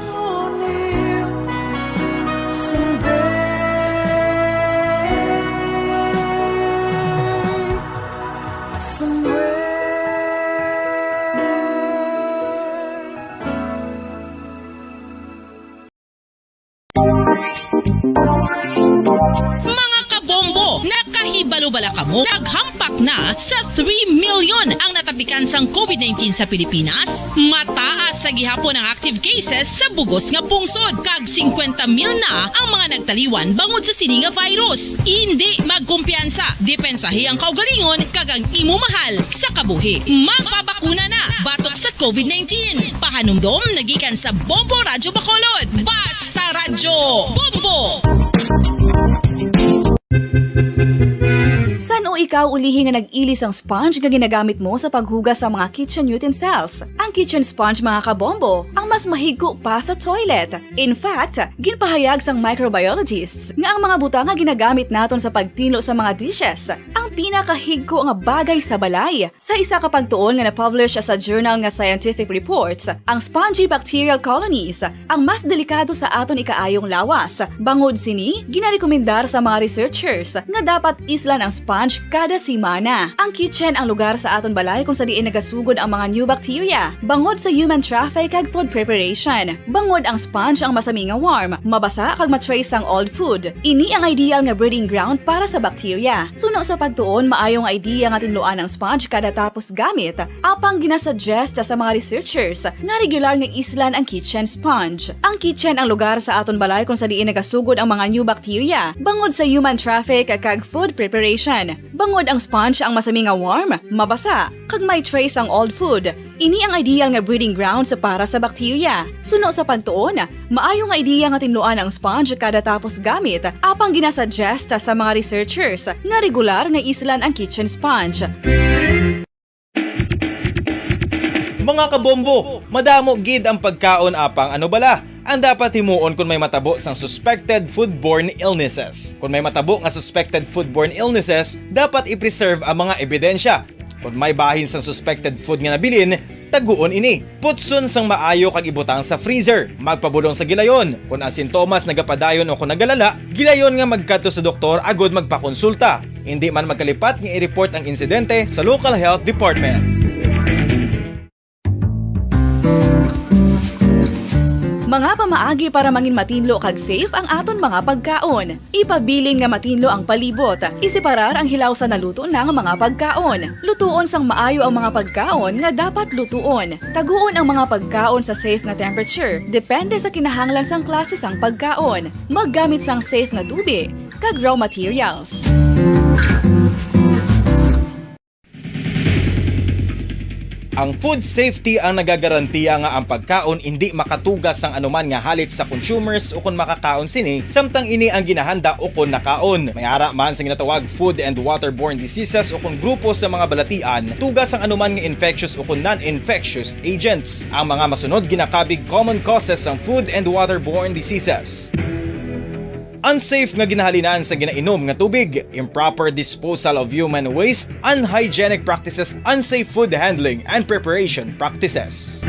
Mga kabombo, nakahibalo bala kamo? Naghampak na sa three million ang natapikan sang covid nineteen sa Pilipinas. Mataas sa gihapon ang active cases sa bugos nga pungsod, kag singkwenta mil na ang mga nagtaliwan bangod sa sini nga virus. Indi magkumpiyansa, depensahi ang kaugalingon kag ang imo mahal sa kabuhi. Magpabakuna na batok sa covid nineteen. Pahanumdom nagikan sa Bombo Radyo Bacolod. Basta Radyo Bombo! Sa Ano ikaw ulihi nga nag-ili sang sponge nga ginagamit mo sa paghugas sa mga kitchen utensils? Ang kitchen sponge, mga kabombo, ang mas mahigko pa sa toilet. In fact, ginpahayag sang microbiologists nga ang mga butang nga ginagamit naton sa pagtinlo sa mga dishes ang pinakahigko nga bagay sa balay. Sa isa ka pagtuon nga na-publish sa journal nga Scientific Reports, ang spongy bacterial colonies ang mas delikado sa aton ikaayong lawas. Bangod sini, ginarekomendar sa mga researchers nga dapat islan ang sponge kada semana. Ang kitchen ang lugar sa aton balay kung sa diin nagasugod ang mga new bacteria, bangod sa human traffic kag food preparation. Bangod ang sponge ang masami nga warm, mabasa kag ma-trace ang old food. Ini ang ideal nga breeding ground para sa bacteria. Suno sa pagtuon, maayo nga idea nga tinluan ang sponge kada tapos gamit, apang ginasuggest sa mga researchers nga regular nga islan ang kitchen sponge. Ang kitchen ang lugar sa aton balay kung sa diin nagasugod ang mga new bacteria, bangod sa human traffic kag food preparation. Bangod ang sponge ang masami nga warm, mabasa, kag may trace ang old food. Ini ang ideal nga breeding grounds para sa bacteria. Suno sa pagtuon, maayo nga ideya nga tinluan ang sponge kada tapos gamit, apang ginasuggest sa mga researchers nga regular nga islan ang kitchen sponge. Mga kabombo, madamo gid ang pagkaon, apang ano bala ang dapat himuon kon may matabo sang suspected foodborne illnesses? Kon may matabo nga suspected foodborne illnesses, dapat i-preserve ang mga ebidensya. Kon may bahin sang suspected food nga nabilin, taguon ini. Putson sang maayo kag ibutang sa freezer. Magpabulong sa gilayon. Kon ang sintomas nagapadayon o kon nagalala, gilayon nga magkadto sa doktor agud magpakonsulta. Indi man magkalipat nga i-report ang insidente sa local health department. Mga pamaagi para mangin matinlo kag safe ang aton mga pagkaon. Ipabilin nga matinlo ang palibot. Iseparar ang hilaw sa naluto na nga mga pagkaon. Lutuon sang maayo ang mga pagkaon nga dapat lutuon. Taguon ang mga pagkaon sa safe nga temperature, depende sa kinahanglan sang klase sang pagkaon. Maggamit sang safe nga tubi kag raw materials. Ang food safety ang nagagarantiya nga ang pagkaon indi makatuga sang anuman nga halit sa consumers ukon makakaon sini, samtang ini ang ginahanda ukon nakaon. May ara man sa ginatawag food and waterborne diseases ukon grupo sa mga balatian, tuga sang anuman nga infectious ukon non-infectious agents. Ang mga masunod ginakabig common causes sang food and waterborne diseases. Unsafe nga ginahalinan sa ginainom nga tubig, improper disposal of human waste, unhygienic practices, unsafe food handling and preparation practices.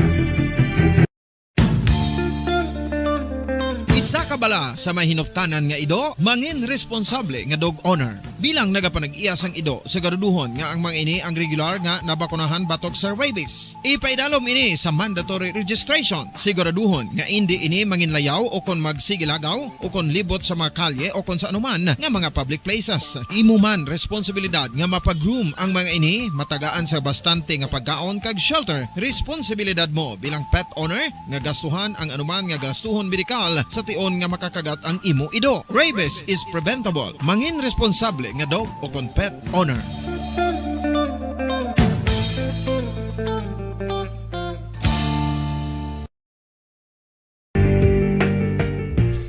Isa ka bala sa may hinuptanan nga ido, mangin responsable nga dog owner. Bilang nagapanag-iya sang ido, siguraduhon nga ang mga ini ang regular nga nabakunahan batok sa rabies. Ipaidalom ini sa mandatory registration. Siguraduhon nga indi ini manginlayaw o kon magsigilagaw o kon libot sa mga kalye o kon sa anuman nga mga public places. Imo man responsibilidad nga mapag-groom ang mga ini, matagaan sa bastante nga pagkaon kag shelter. Responsibilidad mo bilang pet owner nga gastuhan ang anuman nga gastuhon medikal sa tion nga makakagat ang imo ido. Rabies is preventable. Mangin responsable nga dog o kon pet owner.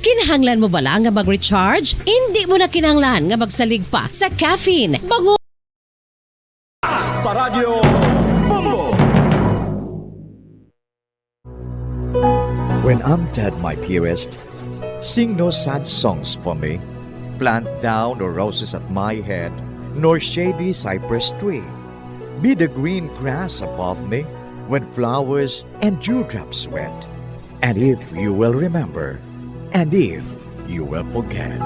Kinahanglan mo bala nga mag-recharge? Indi mo na kinahanglan nga magsalig pa sa caffeine. Bango Paradyo Bombo. When I'm dead, my dearest, sing no sad songs for me. Plant thou no roses at my head, nor shady cypress tree. Be the green grass above me when flowers and dewdrops wet. And if you will remember, and if you will forget.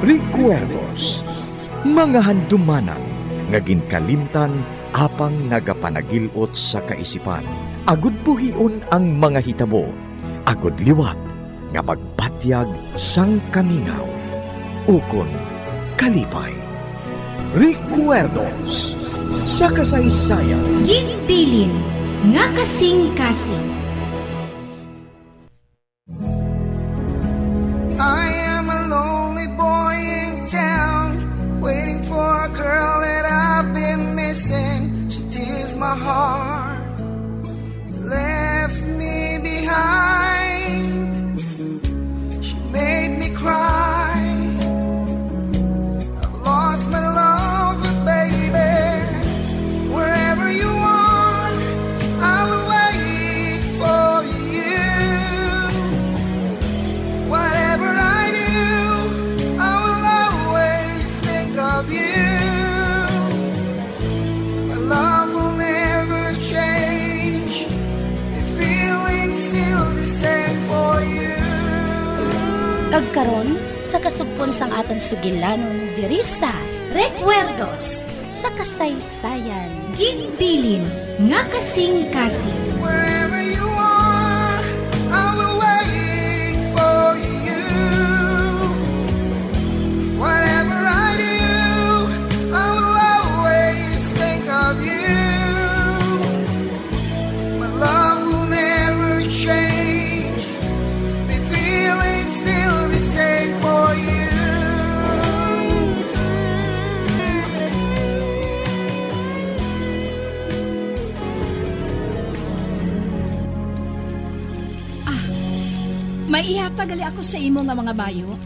Recuerdos, mga handumanan nga ginkalimtan apang nagapanagil-ot sa kaisipan. Agud buhion ang mga hitabo, agud liwat nga magbatyag sang kamingaw ukon kalipay. Recuerdos sa kasaysayan. Ginbilin nga kasing-kasing. I am a lonely boy in town, waiting for a girl that I've been missing. She tears my heart, left me behind. She made me cry. I've lost my love Ron sa kasugpon sang aton sugilanon diri sa Recuerdos sa Kasaysayan. Ginbilin nga kasing-kasing. Wherever you are, I will wait for you. Whatever I do, I will always think of you. My love will never change. The feeling still the same for you. Ah, may ihatag gali ako sa imo nga mga bayo.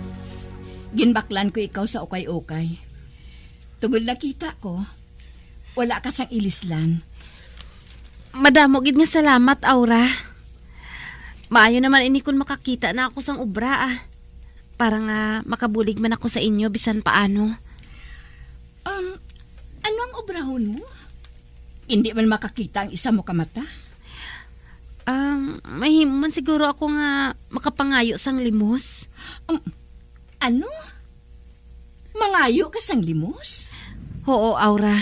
Ginbaklan ko ikaw sa ukay-ukay. Tungod nakita ko, wala ka sang ilislan. Madamo gid nga salamat, Aura. Maayo naman ini kon makakita na ako sang obra, ah. Para nga makabulig man ako sa inyo bisan paano. Um, ano ang obrahon mo? Hindi man makakita ang isa mo ka mata? Um, mahimo man siguro ako nga makapangayo sang limos. Um, ano? Mangayo ka sang limos? Oo, Aura.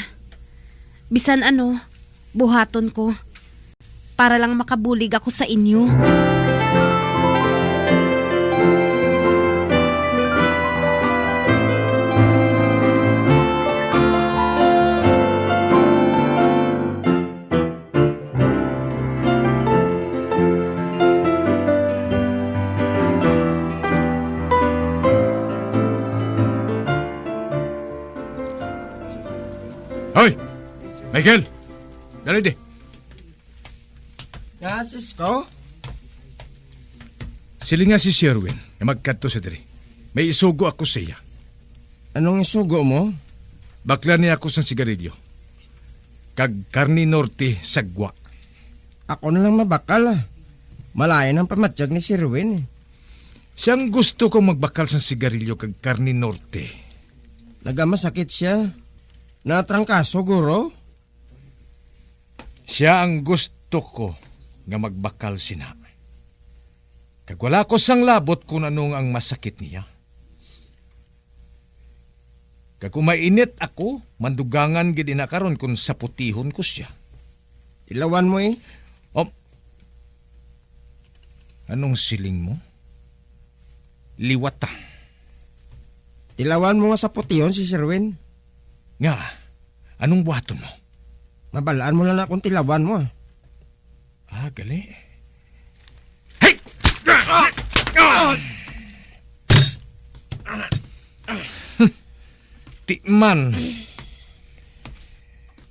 Bisan ano, buhaton ko. Para lang makabulig ako sa inyo. Hoy! Michael! Dali di. Nga, Cisco? Silinga si Sherwin nga magkadto sa diri. May isugo ako sa iya. Anong isugo mo? Bakla niya ako sang sigarilyo. Kag karne norte sagwa. Ako na lang mabakal, ah. Malain ang pamatyag ni Sherwin, eh. Siyang gusto kong magbakal sang sigarilyo kag karne norte. Nagamasakit siya. Natrangkaso, guro? Sia ang gusto ko nga magbakal sina. Kag wala ko sang labot kon ano nga ang masakit niya. Kag kon mainit ako, mandugangan gid ina karon kon saputihon ko sia. Tilawan mo, eh. Oh. Anong siling mo? Liwata. Tilawan mo nga saputihon si Sherwin. Nga, anong buhaton mo? Mabalaan mo lang akong tilawan mo, ah. Ah, gali. Hey! Ti man.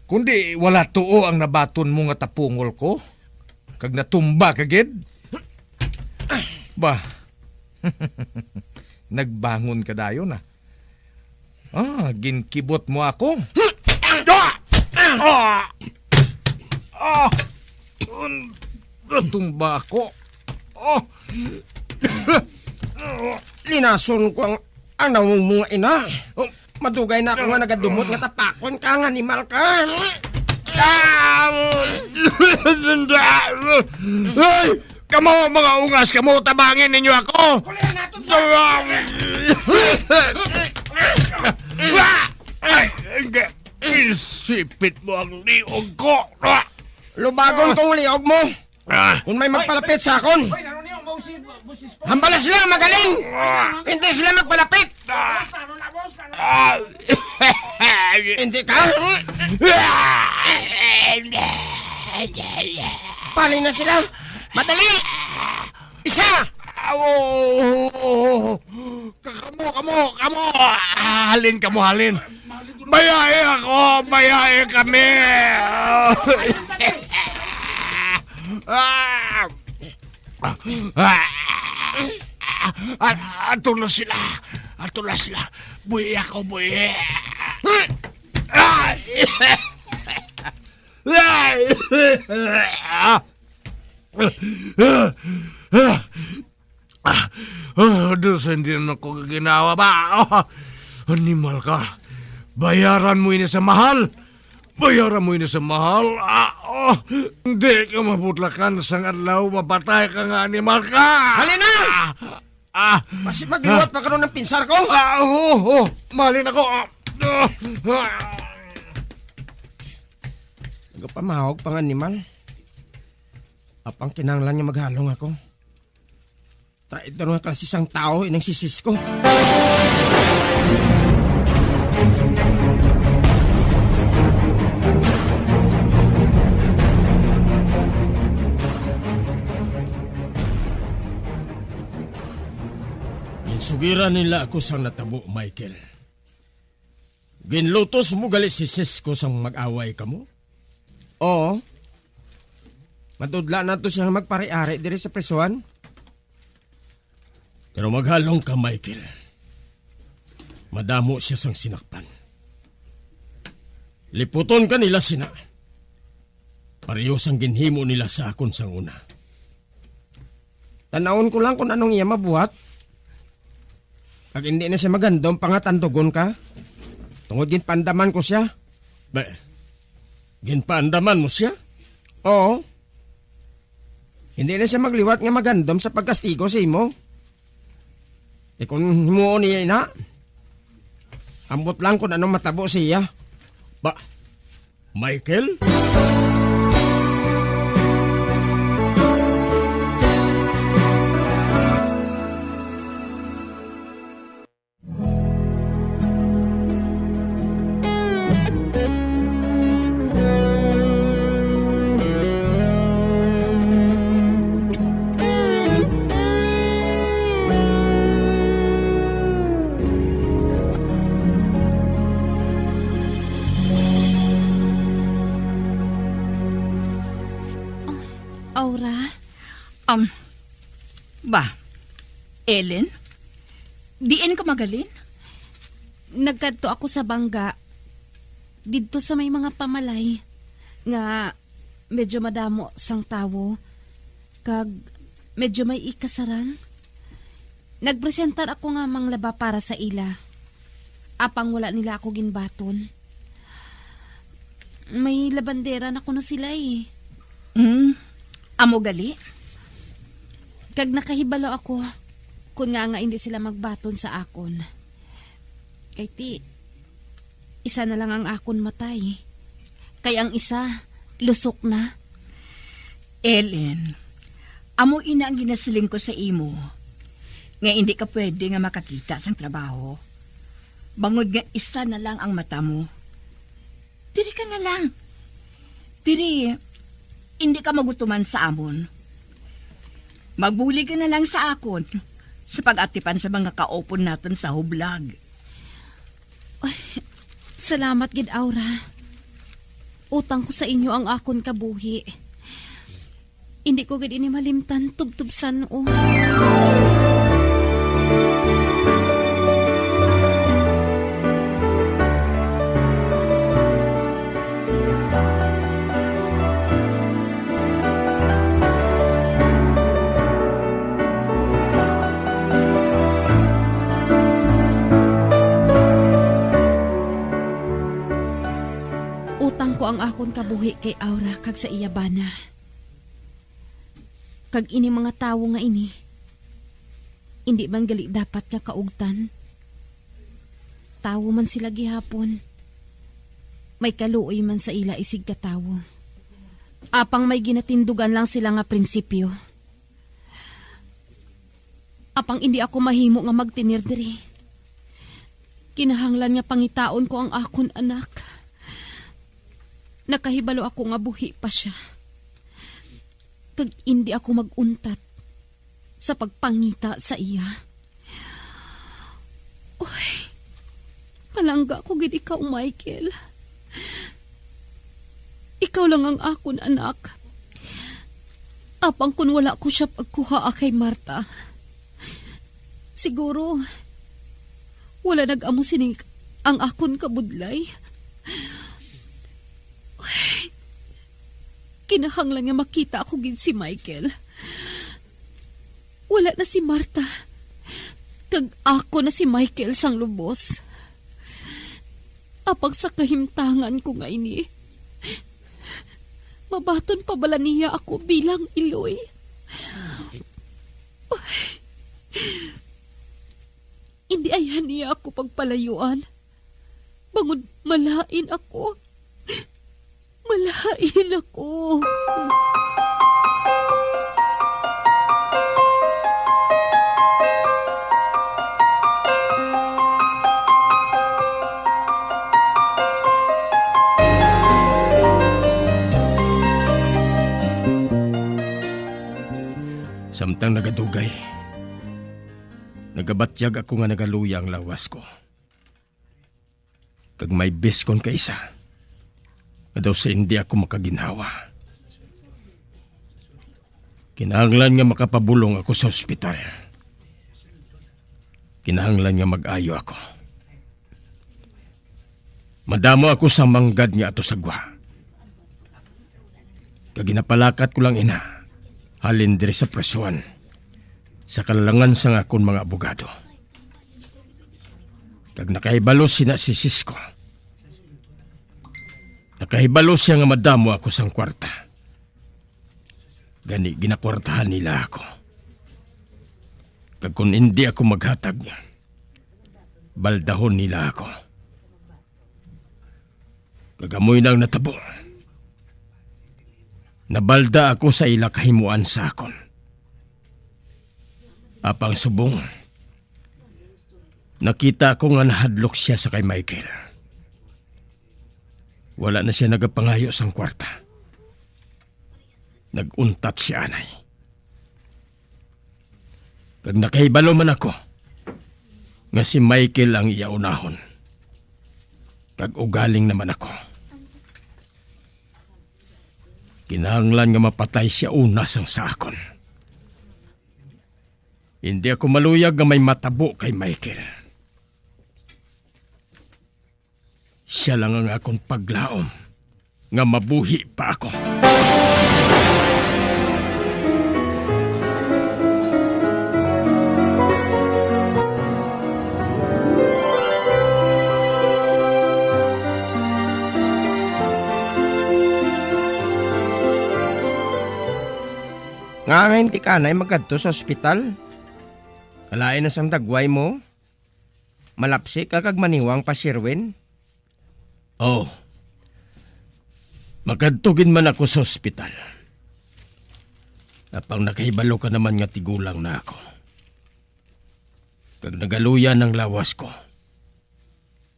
Kundi wala tuo ang nabaton mo nga tapungol ko, kag natumba ka gid. Ba, nagbangon ka dayon, ah. Ah, ginkibot mo ako. Ah! Ah! Un-, natumba ako. Oh! Linason ko ang, ang nawong mo nga ina. Oh. Madugay na ako nga nagadumot nga tapakon ka, nga animal ka. Ah! Ay! Kamo, mga ungas, kamo, tabangi ninyo ako! Kulihan naton sa Ay, insipit mo ang liog ko! Lubagon kong liog mo. Ah. Kung may magpalapit sa akon, hambala sila, magaling. Ah. Hindi sila magpalapit. Ah. Hindi ka? Pali na sila. Madali. Isa. Awo. Kamo, kamo, kamo. Ah, halin kamo, halin. Bayai ako, bayai kami. Ah. Ah, ato na sila. Ato na sila. Buhi ako, buhi. Ah! Ah, ah, ah, Diyos, hindi na ko ginawa ba? Ah, animal ka. Bayaran mo ini sa mahal. Bayaran mo ini sa mahal. Ah, oh, hindi ka mabutlakan sang adlaw mapatay ka nga animal ka. Halina! Ah! Ah! Basi magliwat pa karon ang pinsar ko? Ah, oo, oo. Malin ako. Ah, ah, ah. Nagapamahog pa nga animal. Apang kinahanglan nga maghalong ako. Traidor nga klase sang tawo inang si Cisco. Ginsugiran nila ako sang natabo, Michael. Ginlutos mo gali si Cisco sang mag-away kamo? Oo. Madudla na to siya nga magpari-ari diri sa prisuhan. Pero maghalong ka, Michael. Madamo siya sang sinakpan. Liputon ka nila sina. Pareho sang ginhimo nila sa akon sang una. Tanawon ko lang kung anong iya mabuhat. Kag hindi na siya magandom pa nga tandugon ka. Tungod ginpandaman ko siya. Ba, ginpaandaman mo siya? Oo. Hindi na siya magliwat nga magandom sa pagkastigo sa imo. E kung himuon niya ina, ambot lang kung anong matabo siya. Ba, Michael? Aura? Um, ba, Ellen? Diin ka magalin? Nagkadto ako sa bangga, didto sa may mga pamalay nga medyo madamo sang tawo, kag medyo may ikasarang. Nagpresentar ako nga manglaba para sa ila, apang wala nila ako ginbaton. May labandera na kuno sila, eh. Hmm, amo gali? Kag nakahibalo ako kun ngaa nga hindi sila magbaton sa akon. Kay ti, isa na lang ang akon matay. Kay ang isa, lusok na. Ellen, amo ina ang ginasiling ko sa imo, nga hindi ka pwede nga makakita sang trabaho, bangod nga isa na lang ang mata mo. Diri ka na lang. Diri, hindi ka magutuman sa amon. Magbulig ka na lang sa akon sa pag-atipan sa mga kaupon naton sa hublag. Ay, salamat gid, Aura. Utang ko sa inyo ang akon kabuhi. Indi ko gid ini malimtan, tubtob san-o. Utang ko ang akon kabuhi kay Aura kag sa iya bana. Kag ini mga tawo nga ini, indi man gali dapat nga kaugtan. Tawo man sila gihapon. May kaluoy man sa ila isig ka tawo. Apang may ginatindugan lang sila nga prinsipyo. Apang indi ako mahimo nga magtener diri. Kinahanglan nga pangitaon ko ang akon anak. Nakahibalo ako nga buhi pa sia. Kag indi ako mag-untat sa pagpangita sa iya. Uy, palangga ko gid ikaw, Michael. Ikaw lang ang akon anak. Apang kun wala ko sia pagkuhaa kay Marta, siguro wala nag-amo sini ang akon kabudlay. Uy, kinahanglan nga makita ako gid si Michael. Wala na si Marta, kag ako na si Michael sang lubos. Apang sa kahimtangan ko nga ini, mabaton pa bala niya ako bilang iloy? Ay, Hindi ayhan niya ako pagpalayuan. Bangod malain ako. Malain ako. Samtang nagadugay, nagabatyag ako nga nagaluya ang lawas ko. Kag may biskon ka isa nga daw sa hindi ako makaginhawa. Kinahanglan nga makapabulong ako sa ospital. Kinahanglan nga mag-ayo ako. Madamo ako sa manggad nga ato sa gwa. Kag ginapalakat ko lang ina halin diri sa presuhan sa kalalangan sang akon mga abogado. Kag nakahibalo sina si Cisco. Nakahibalo siya nga madamo ako sang kwarta. Gani ginakwartahan nila ako. Kag kon indi ako maghatag, baldahon nila ako. Kag amo ina ang natabo. Nabalda ako sa ila kahimuan sa akon. Apang subong, nakita ko nga nahadlok sia sa kay Michael. Wala na sia nagapangayo sang kwarta. Nag-untat sia anay. Kag nakahibalo man ako nga si Michael ang iya unahon. Kag ugaling naman ako. Kinahanglan nga mapatay sia una sang sa akon. Hindi ako maluyag nga may matabo kay Michael. Sia lang ang akon paglaom nga mabuhi pa ako. Ngaa nga hindi ka anay magkadto sa ospital? Kalain na sang dagway mo? Malapsi ka kag maniwang pa, Sherwin? Oh. Makadto gid man ako sa ospital. Apang nakahibalo ka naman nga tigulang na ako. Kag nagaluya ang lawas ko.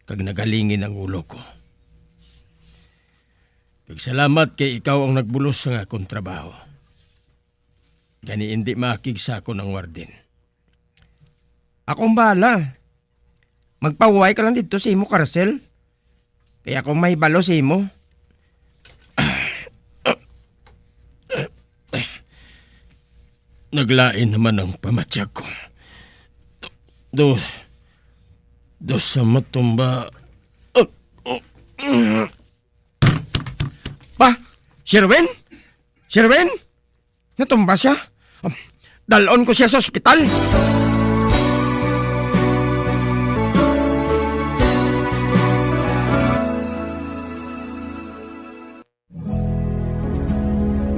Kag nagalingin ang ulo ko. Kag salamat kay ikaw ang nagbulos sa akon trabaho. Gani indi maakig sa akon ang warden. Ako ang bahala. Magpahuway ka lang didto sa imo karsel. Kay ako ang mahibalo sa imo. Naglain naman ang pamatyag ko. Do, do sa matumba. Pa, Sherwin? Sherwin? Natumba sia? Um, dal-on ko sia sa ospital.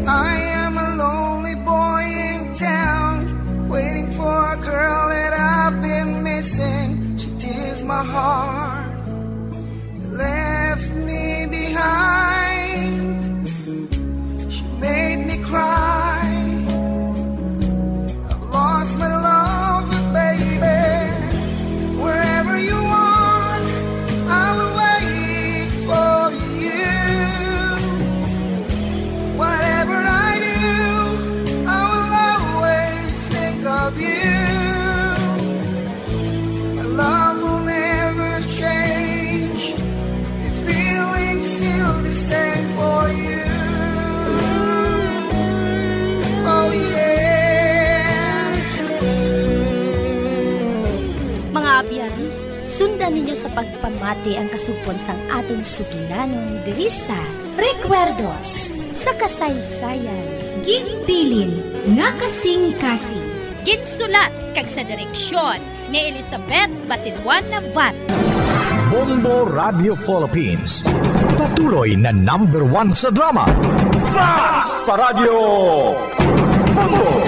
I am a lonely boy in town, waiting for a girl that I've been missing. She tears my heart, left me behind. She made me cry. I've lost my love, but baby, wherever you are, I will wait for you. Whatever I do, I will always think of you. My love will never change. The feeling still the same for you. Oh, yeah. Mga abyan, sundan ninyo sa pagpamati ang kasugpon sang aton sugilanon diri sa Recuerdos sa Kasaysayan. Ginbilin nga kasing-kasing. Ginsulat kag sa direksyon ni Elizabeth Batiduan Navarro. Bombo Radio Philippines, patuloy na number one sa drama. Basta Radyo Bombo!